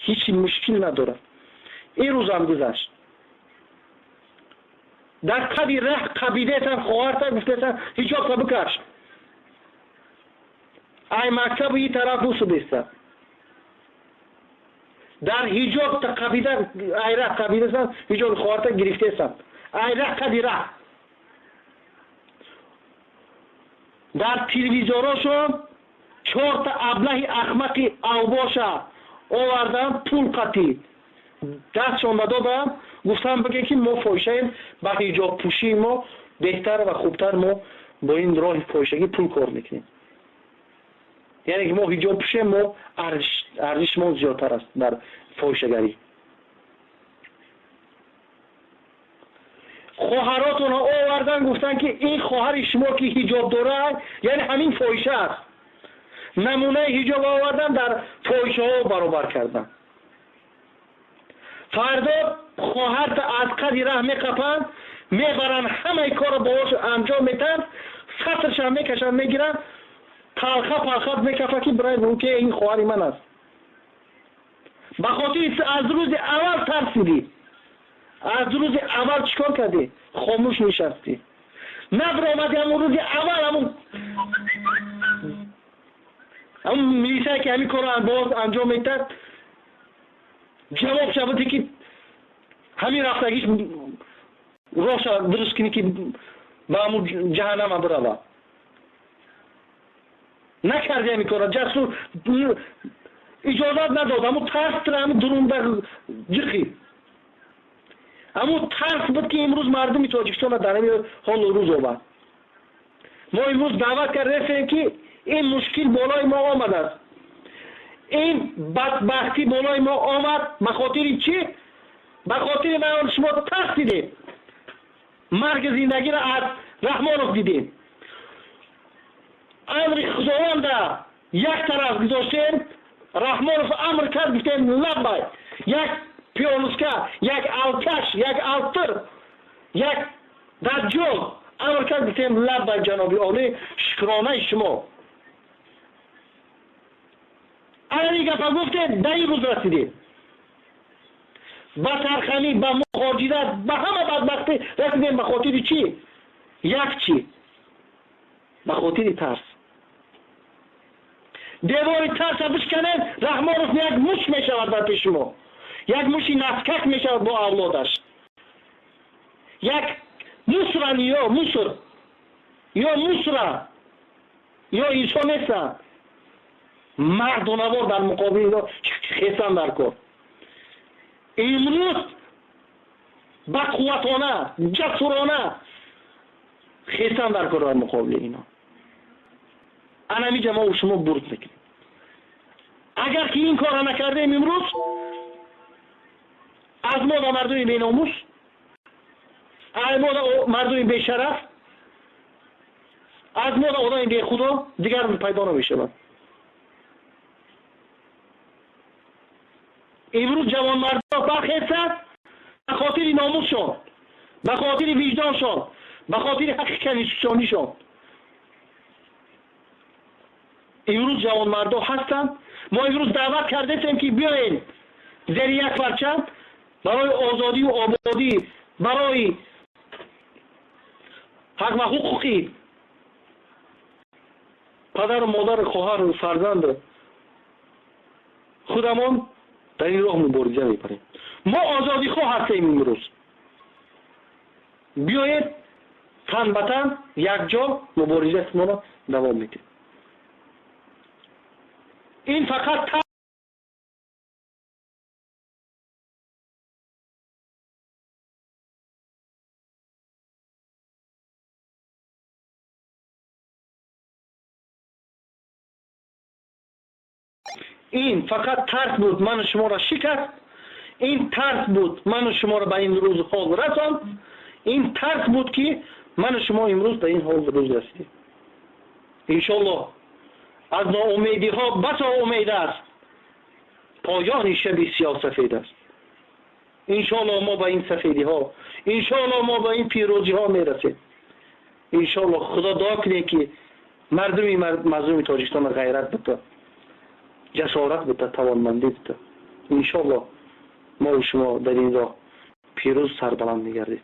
[SPEAKER 1] Ҳеҷ мушкил надорад. Ин рӯзам гузашт. Дар қади раҳ қабидесан, хоҳарта гуфтесан ҳиҷобта бикаш. Ай мактабу и тараф усудеста. Дар ҳиҷобта қабида ай раҳ қабидесан, ҳиҷоби хоҳарта гирифтесан. Ай раҳ қади раҳ. Дар телевизорошон чорта аблаҳи ахмақи авбоша овардан пул қатӣ. Дастшон додам, гуфтам бигем ки мо фоҳишаем, ба ҳиҷобпӯшии мо беҳтар ва хубтар мо бо ин роҳи фоҳишагӣ пул кор мекунем. Яъне ки мо ҳиҷоб пӯшем, мо арзишмон зиёдтар аст дар фоҳишагарӣ. Хоҳаротонро овардан, гуфтанд ки ин хоҳари шумо ки ҳиҷоб дорад, яъне ҳамин фоҳиша аст. Намунаи ҳиҷоб овардан дар фоҳишаҳо баробар кардан. Фардо хоҳарта аз қади раҳ меқапанд, мебаранд, ҳамаи корро бо ош анҷом метаҳанд, сатршам мекашанд, мегиранд, талха палха мекафа ки бирай ки ин хоҳари ман аст. Ба хотири аз рӯзи аввал тарсидӣ. Аз рӯзи аввал чӣ кор кардӣ? Хомӯш нишастӣ. Набаромадӣ ҳамон рӯзи аввал ҳамон милисае ки ҳамин корро боз анҷом метаҳад, ҷавоб шаваде ки ҳамин рафтагиш роҳ дуруст кунӣ ки ба ҳамун ҷаҳаннама бирава. Накарди ҳамин корро, ҷасур иҷозат надод, ҳамун тарс тира ҳамин дурунда ҷиқид. Ҳамун тарс буд ки имрӯз мардуми Тоҷикистонро дар ҳамин ҳолу рӯз овард. Мо имрӯз даъват кардем ки ин мушкил болои мо омадааст. Ин бадбахтӣ болои мо омад ба хотири чӣ? Ба хотири ман шумо тарс дидем. Марги зиндагиро аз Раҳмонов дидем. Амри Худованда як тараф гузоштем, Раҳмонов амр кард, гуфтем лаббай. Як пионуска, як алкаш, як алтир, як даҷҷол амр кард, гуфтем лаббай ҷаноби олӣ, шукронаи шумо. Ани гапа гуфтем, дар ин рӯз расидем. Ба тарханӣ, ба мухоҷират, ба ҳама бадбахтӣ расидем ба хотири чӣ? Як чӣ? Ба хотири тарс. Девори тарса бишканем, Раҳмонов як муш мешавад бар пеши мо. Як муши наскак мешавад бо авлодаш. Як мусран ё муср, ё мусра, ё инсон нестанд. Мардонавор дар муқобили ино хесан дар кор. Имрӯз ба қувватона, ҷасурона хесан дар кор дар муқобили ино. Анамиҷа мо шумо бурд мекунем. Агар ки ин корро накардем имрӯз, аз мо да мардуми беномус, аз мо да мардуми бешараф, аз мо да одами бехудо дигар пайдо намешавад. Имрӯз ҷавонмардо бархестанд ба хотири номусшон, ба хотири виҷдоншон, ба хотири ҳаққи конститутсионишон. Имрӯз ҷавонмардо ҳастанд. Мо имрӯз даъват кардастем ки биёед зери як парчам барои озодию ободӣ, барои ҳақ ва ҳуқуқи падару модару хоҳару фарзанду худамон дар ин роҳ мубориза мебарем. Мо озодихоҳ ҳастем имрӯз. Биёед тан ба тан якҷо муборизаи моро давом медиҳем. Ин фақат ин фақат тарс буд ману шуморо шикаст, ин тарс буд ману шуморо ба ин рӯз ҳол расонд, ин тарс буд ки ману шумо имрӯз ба ин ҳол рӯз расидем. Иншоаллоҳ аз ноумедиҳо басо умед аст, поёни шаби сиёҳсафед аст. Иншоаллоҳ мо ба ин сафедиҳо, иншоаллоҳ мо ба ин пирӯзиҳо мерасем. Иншоаллоҳ худо дуо кунем ки мардуми мазлуми Тоҷикистонро ғайрат бита, ҷасорат бита, тавонмандӣ бита. Иншоаллоҳ мо шумо дар ин роҳ пирӯз сарбаланд мегардем.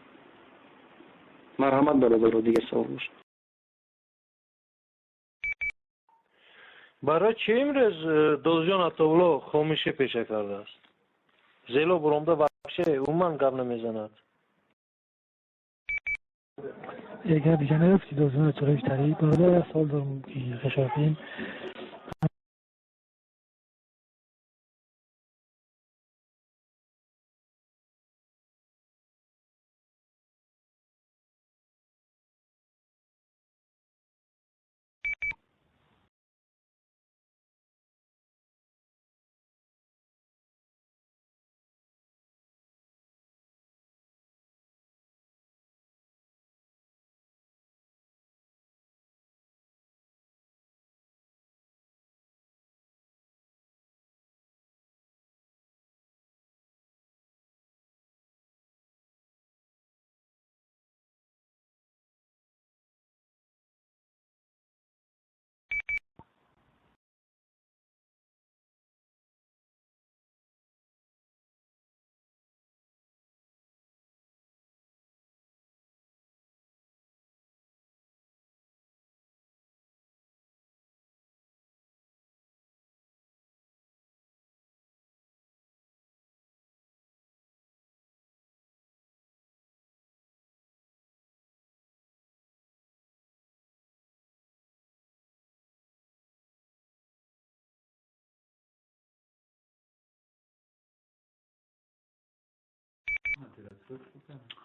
[SPEAKER 1] Марҳамат бародаро, дигар савол бошад.
[SPEAKER 4] Барои чӣ имрӯз Додуҷон Атовулло хомӯшӣ пеша кардааст? Зело буромда вообще умуман гап намезанад.
[SPEAKER 6] Гап дига наёфтӣ Додуҷон Атовуллои тари. Бародар, як савол дорам ки Шарофиддин.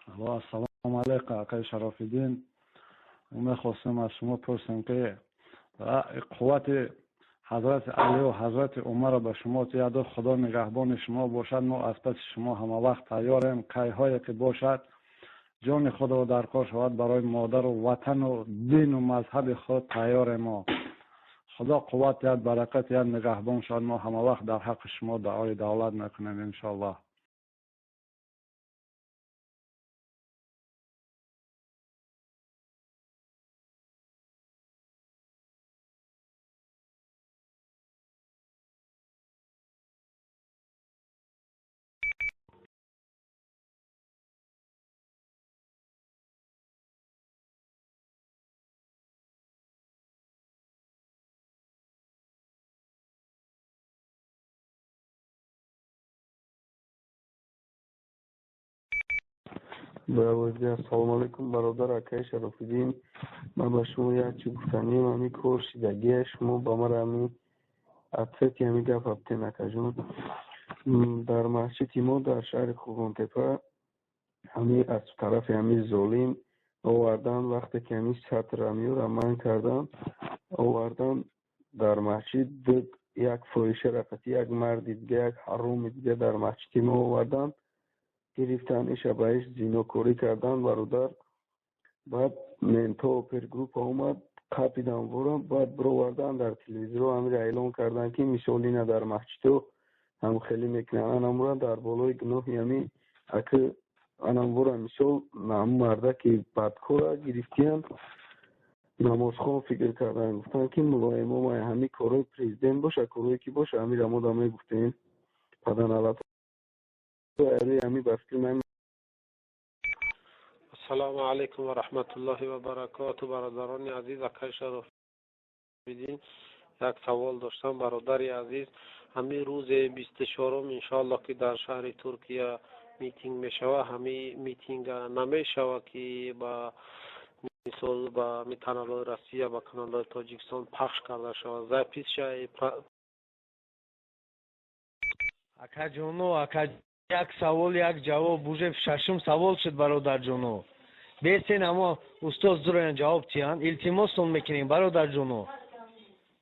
[SPEAKER 15] Ассалому алайкум, акай Шарофиддин. Мехостем аз шумо пурсем ки қуввати ҳазрати Алӣ ва ҳазрати Умарро ба шумо диҳад, Худо нигаҳбони шумо бошад. Мо аз паси шумо ҳама вақт тайёрем, кайҳое ки бошад ҷони худро дар кор шавад барои модару ватану дину мазҳаби худ тайёрем. Мо Худо қувват диҳад, баракат диҳад, нигаҳбон шавад. Мо ҳама вақт дар ҳаққи шумо дуои давлат мекунем иншоаллоҳ.
[SPEAKER 12] Ассалому алайкум бародар акай Шарофиддин. Ман ба шумо як чиз гуфтанием, ҳамин кор шидагия шумо ба мара ҳамин ответи ҳамин гап ҳабтен акаҷон. Дар масҷиди мо дар шаҳри Қурғонтепа ҳамин аз тарафи ҳамин золим овардан, вақте ки ҳамин сатр ҳамиёра манъ кардан, овардан дар масҷид як фоҳиша рақати як марди дига, як ҳароми дига дар масҷиди мо овардан, гирифтан, иша ба иш зинокорӣ кардан бародар. Баъд менто опергруппа омад, қапидан ворам, баъд бировардан дар телевизорҳо ҳамира эълон кардан ки мисол ина дар масҷидҳо Ҳам хеле мекунанд, анамура дар болои гуноҳи ҳами аки анамвора, мисол, ҳамун мардаки бадкора гирифтиян, намозхон фикр кардан, гуфтанд, ки мулоимома ҳами корҳои президент боша, корҳое ки боша, ҳамира мо да мегуфтем паданалат ҳами ба фикри ман.
[SPEAKER 16] Ассалому алайкум ва раҳматуллоҳи ва баракоту, бародарони азиз. Акай Шарофиддин, як савол доштам, бародари азиз. Ҳамин рӯзе 24-ум, иншоаллоҳ, ки дар шаҳри Туркия митинг мешавад, ҳамин митинга намешавад, ки ба мисол ба каналҳои Россия, ба каналҳои Тоҷикистон пахш карда шавад, запись шавад?
[SPEAKER 7] Акаҷоно, ака, як савол, як ҷавоб, уже шашум савол шуд. Бародарҷоно, бесен, амо устоз дуроян ҷавоб тиҳанд, илтимостон мекунем. Бародарҷоно,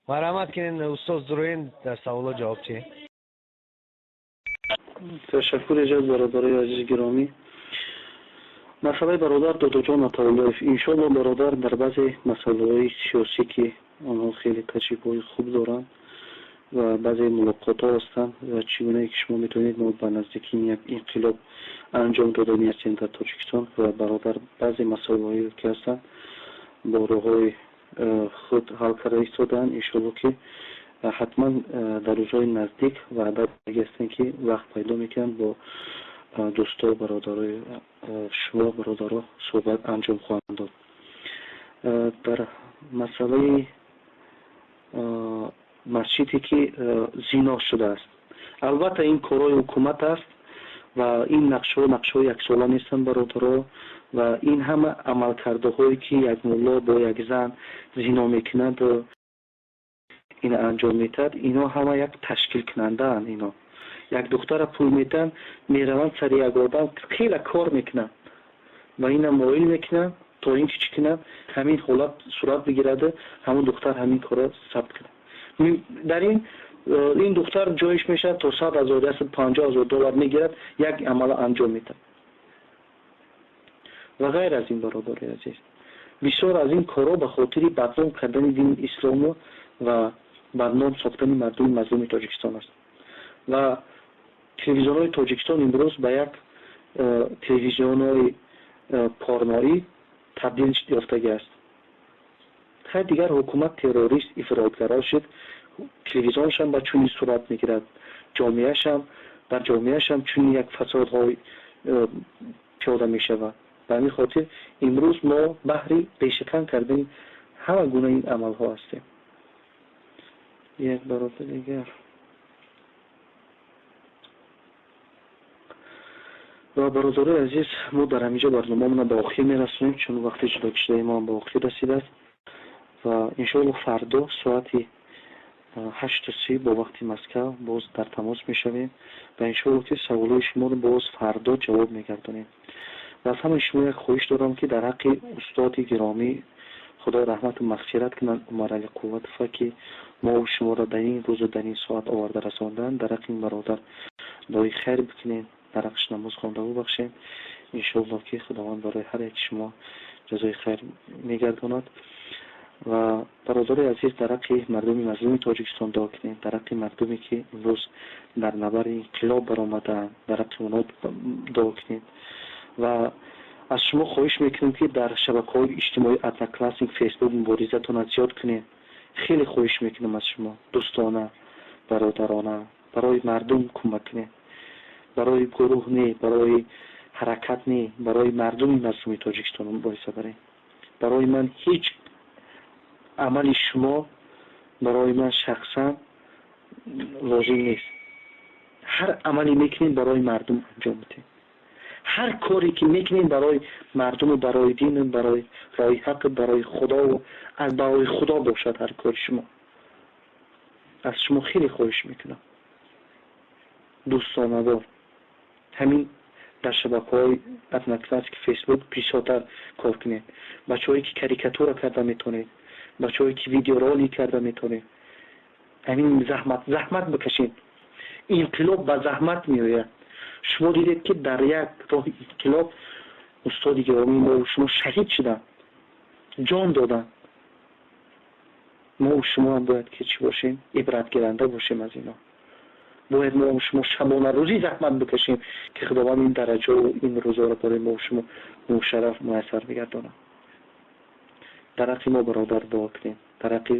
[SPEAKER 7] марҳамат кунен, устоз дуроен, дар саволо ҷавоб тиҳед.
[SPEAKER 1] Ташаккур эҷод, бародарои азизи гиромӣ. Масъалаи бародар Додоҷон Атауллоев, иншоалло, бародар дар баъзе масъалаҳои сиёсӣ, ки онҳо хеле таҷрибаҳои хуб доранд ва баъзе мулоқотҳо ҳастанд, ва чӣ гунае ки шумо метавонед, мо ба наздикии як инқилоб анҷом додани ҳастем дар Тоҷикистон, ва бародар баъзе масъалаҳое ки ҳастанд, бо роҳҳои худ ҳал карда истодаанд. Иншоалло, ки ҳатман дар рӯзҳои наздик ваъда ҳастем, ки вақт пайдо мекунанд, бо дӯсто, бародарои шумо, бародаро суҳбат анҷом хоҳанд дод. Дар масъалаи масҷиде ки зино шудааст, албатта, ин корҳои ҳукумат аст ва ин нақшҳо нақшҳои яксола нестанд, бародаро, ва ин ҳама амалкардаҳое ки як мулло бо як зан зино мекунад, ин анҷом медиҳад, ино ҳама як ташкилкунандаанд. Ино як духтара пул медиҳанд, мераванд сари як одам, хеле кор мекунанд ва ина моил мекунанд, то ин ки чӣ кунанд, ҳамин ҳолат сурат бигираду ҳамон духтар ҳамин корро сабт кунад. Дар ин духтар ҷоиш мешавад то 100 000, 150 000 доллар мегирад, як амала анҷом медиҳад. Ва ғайр аз ин, бародари азиз, бисёр аз ин корҳо ба хотири бадном кардани дини ислому ва бадном сохтани мардуми мазлуми Тоҷикистон аст. Ва телевизионҳои Тоҷикистон имрӯз ба як телевизионҳои порноӣ табдил ёфтагӣ аст. Хай, дигар ҳукумат террорист, ифротгаро шуд, телевизионшам ба чунин сурат мегирад, ҷомеашам, дар ҷомеашам чунин як фасодҳо пиёда мешавад. Ба ҳамин хотир имрӯз мо баҳри решакан кардани ҳама гуна ин амалҳо ҳастем. Як бародар дигар ва бародарои азиз, мо дар ҳаминҷо барномаамонро ба охир мерасонем, чун вақти ҷудокишидаи мо ба охир расидааст. Ва иншоалло, фардо соати 8:30 бо вақти Москав боз дар тамос мешавем ва иншоалло, ки саволҳои шуморо боз фардо ҷавоб мегардонем. Ва аз ҳамаи шумо як хоҳиш дорам, ки дар ҳаққи устоди гиромӣ, Худо раҳмату мағфират кунанд, Умарали Қувватова, ки мо шуморо дар ин рӯзу дар ин соат оварда расонданд, дар ҳаққи ин бародар дуои хайр бикунем, дар ҳаққаш намоз хонда бубахшем. Иншоалло, ки Худованд барои ҳар яки шумо ҷазои хайр мегардонад. Ва бародарои азиз, дар ҳаққи мардуми мазлуми Тоҷикистон дуо кунем, дар ҳаққи мардуме ки имрӯз дар набарди инқилоб баромадаанд, дар ҳаққи онҳо дуо кунем. Ва аз шумо хоҳиш мекунем, ки дар шабакаҳои иҷтимоӣ, Одноклассник, Фейсбук муборизатонро зиёд кунем. Хеле хоҳиш мекунам аз шумо, дӯстона, бародарона, барои мардум кӯмак кунем, барои гурӯҳ не, барои ҳаракат не, барои мардуми мазлуми Тоҷикистон мубориза барем. Барои ман ҳеҷ амали шумо барои ман шахсан лозим нест. Ҳар амале мекунем, барои мардум анҷом медиҳем. Ҳар коре ки мекунем, барои мардуму барои дину барои роҳи ҳақ, барои Худову аз барои Худо бошад ҳар кори шумо. Аз шумо хеле хоҳиш мекунам, дӯстонадор, ҳамин дар шабакаҳои Одноклассник, Фейсбук бисёртар кор кунед. Бачаҳое ки карикатура карда метавонед, бачаҳое ки видеоролик карда метавонед, ҳамин заҳмат бикашед. Инқилоб ба заҳмат меояд. Шумо дидед, ки дар як роҳи инқилоб устоди гиромии мо шумо шаҳид шуданд, ҷон доданд. Мо шумоам бояд ки чӣ бошем? Ибратгиранда бошем аз ино. Бояд мо шумо шабонарӯзӣ заҳмат бикашем, ки Худованд ин дараҷаву ин рӯзоро барои мо шумо мушарраф, муяссар бигардонад. Дар ҳаққи мо, бародар, дуо кунем, дар ҳаққи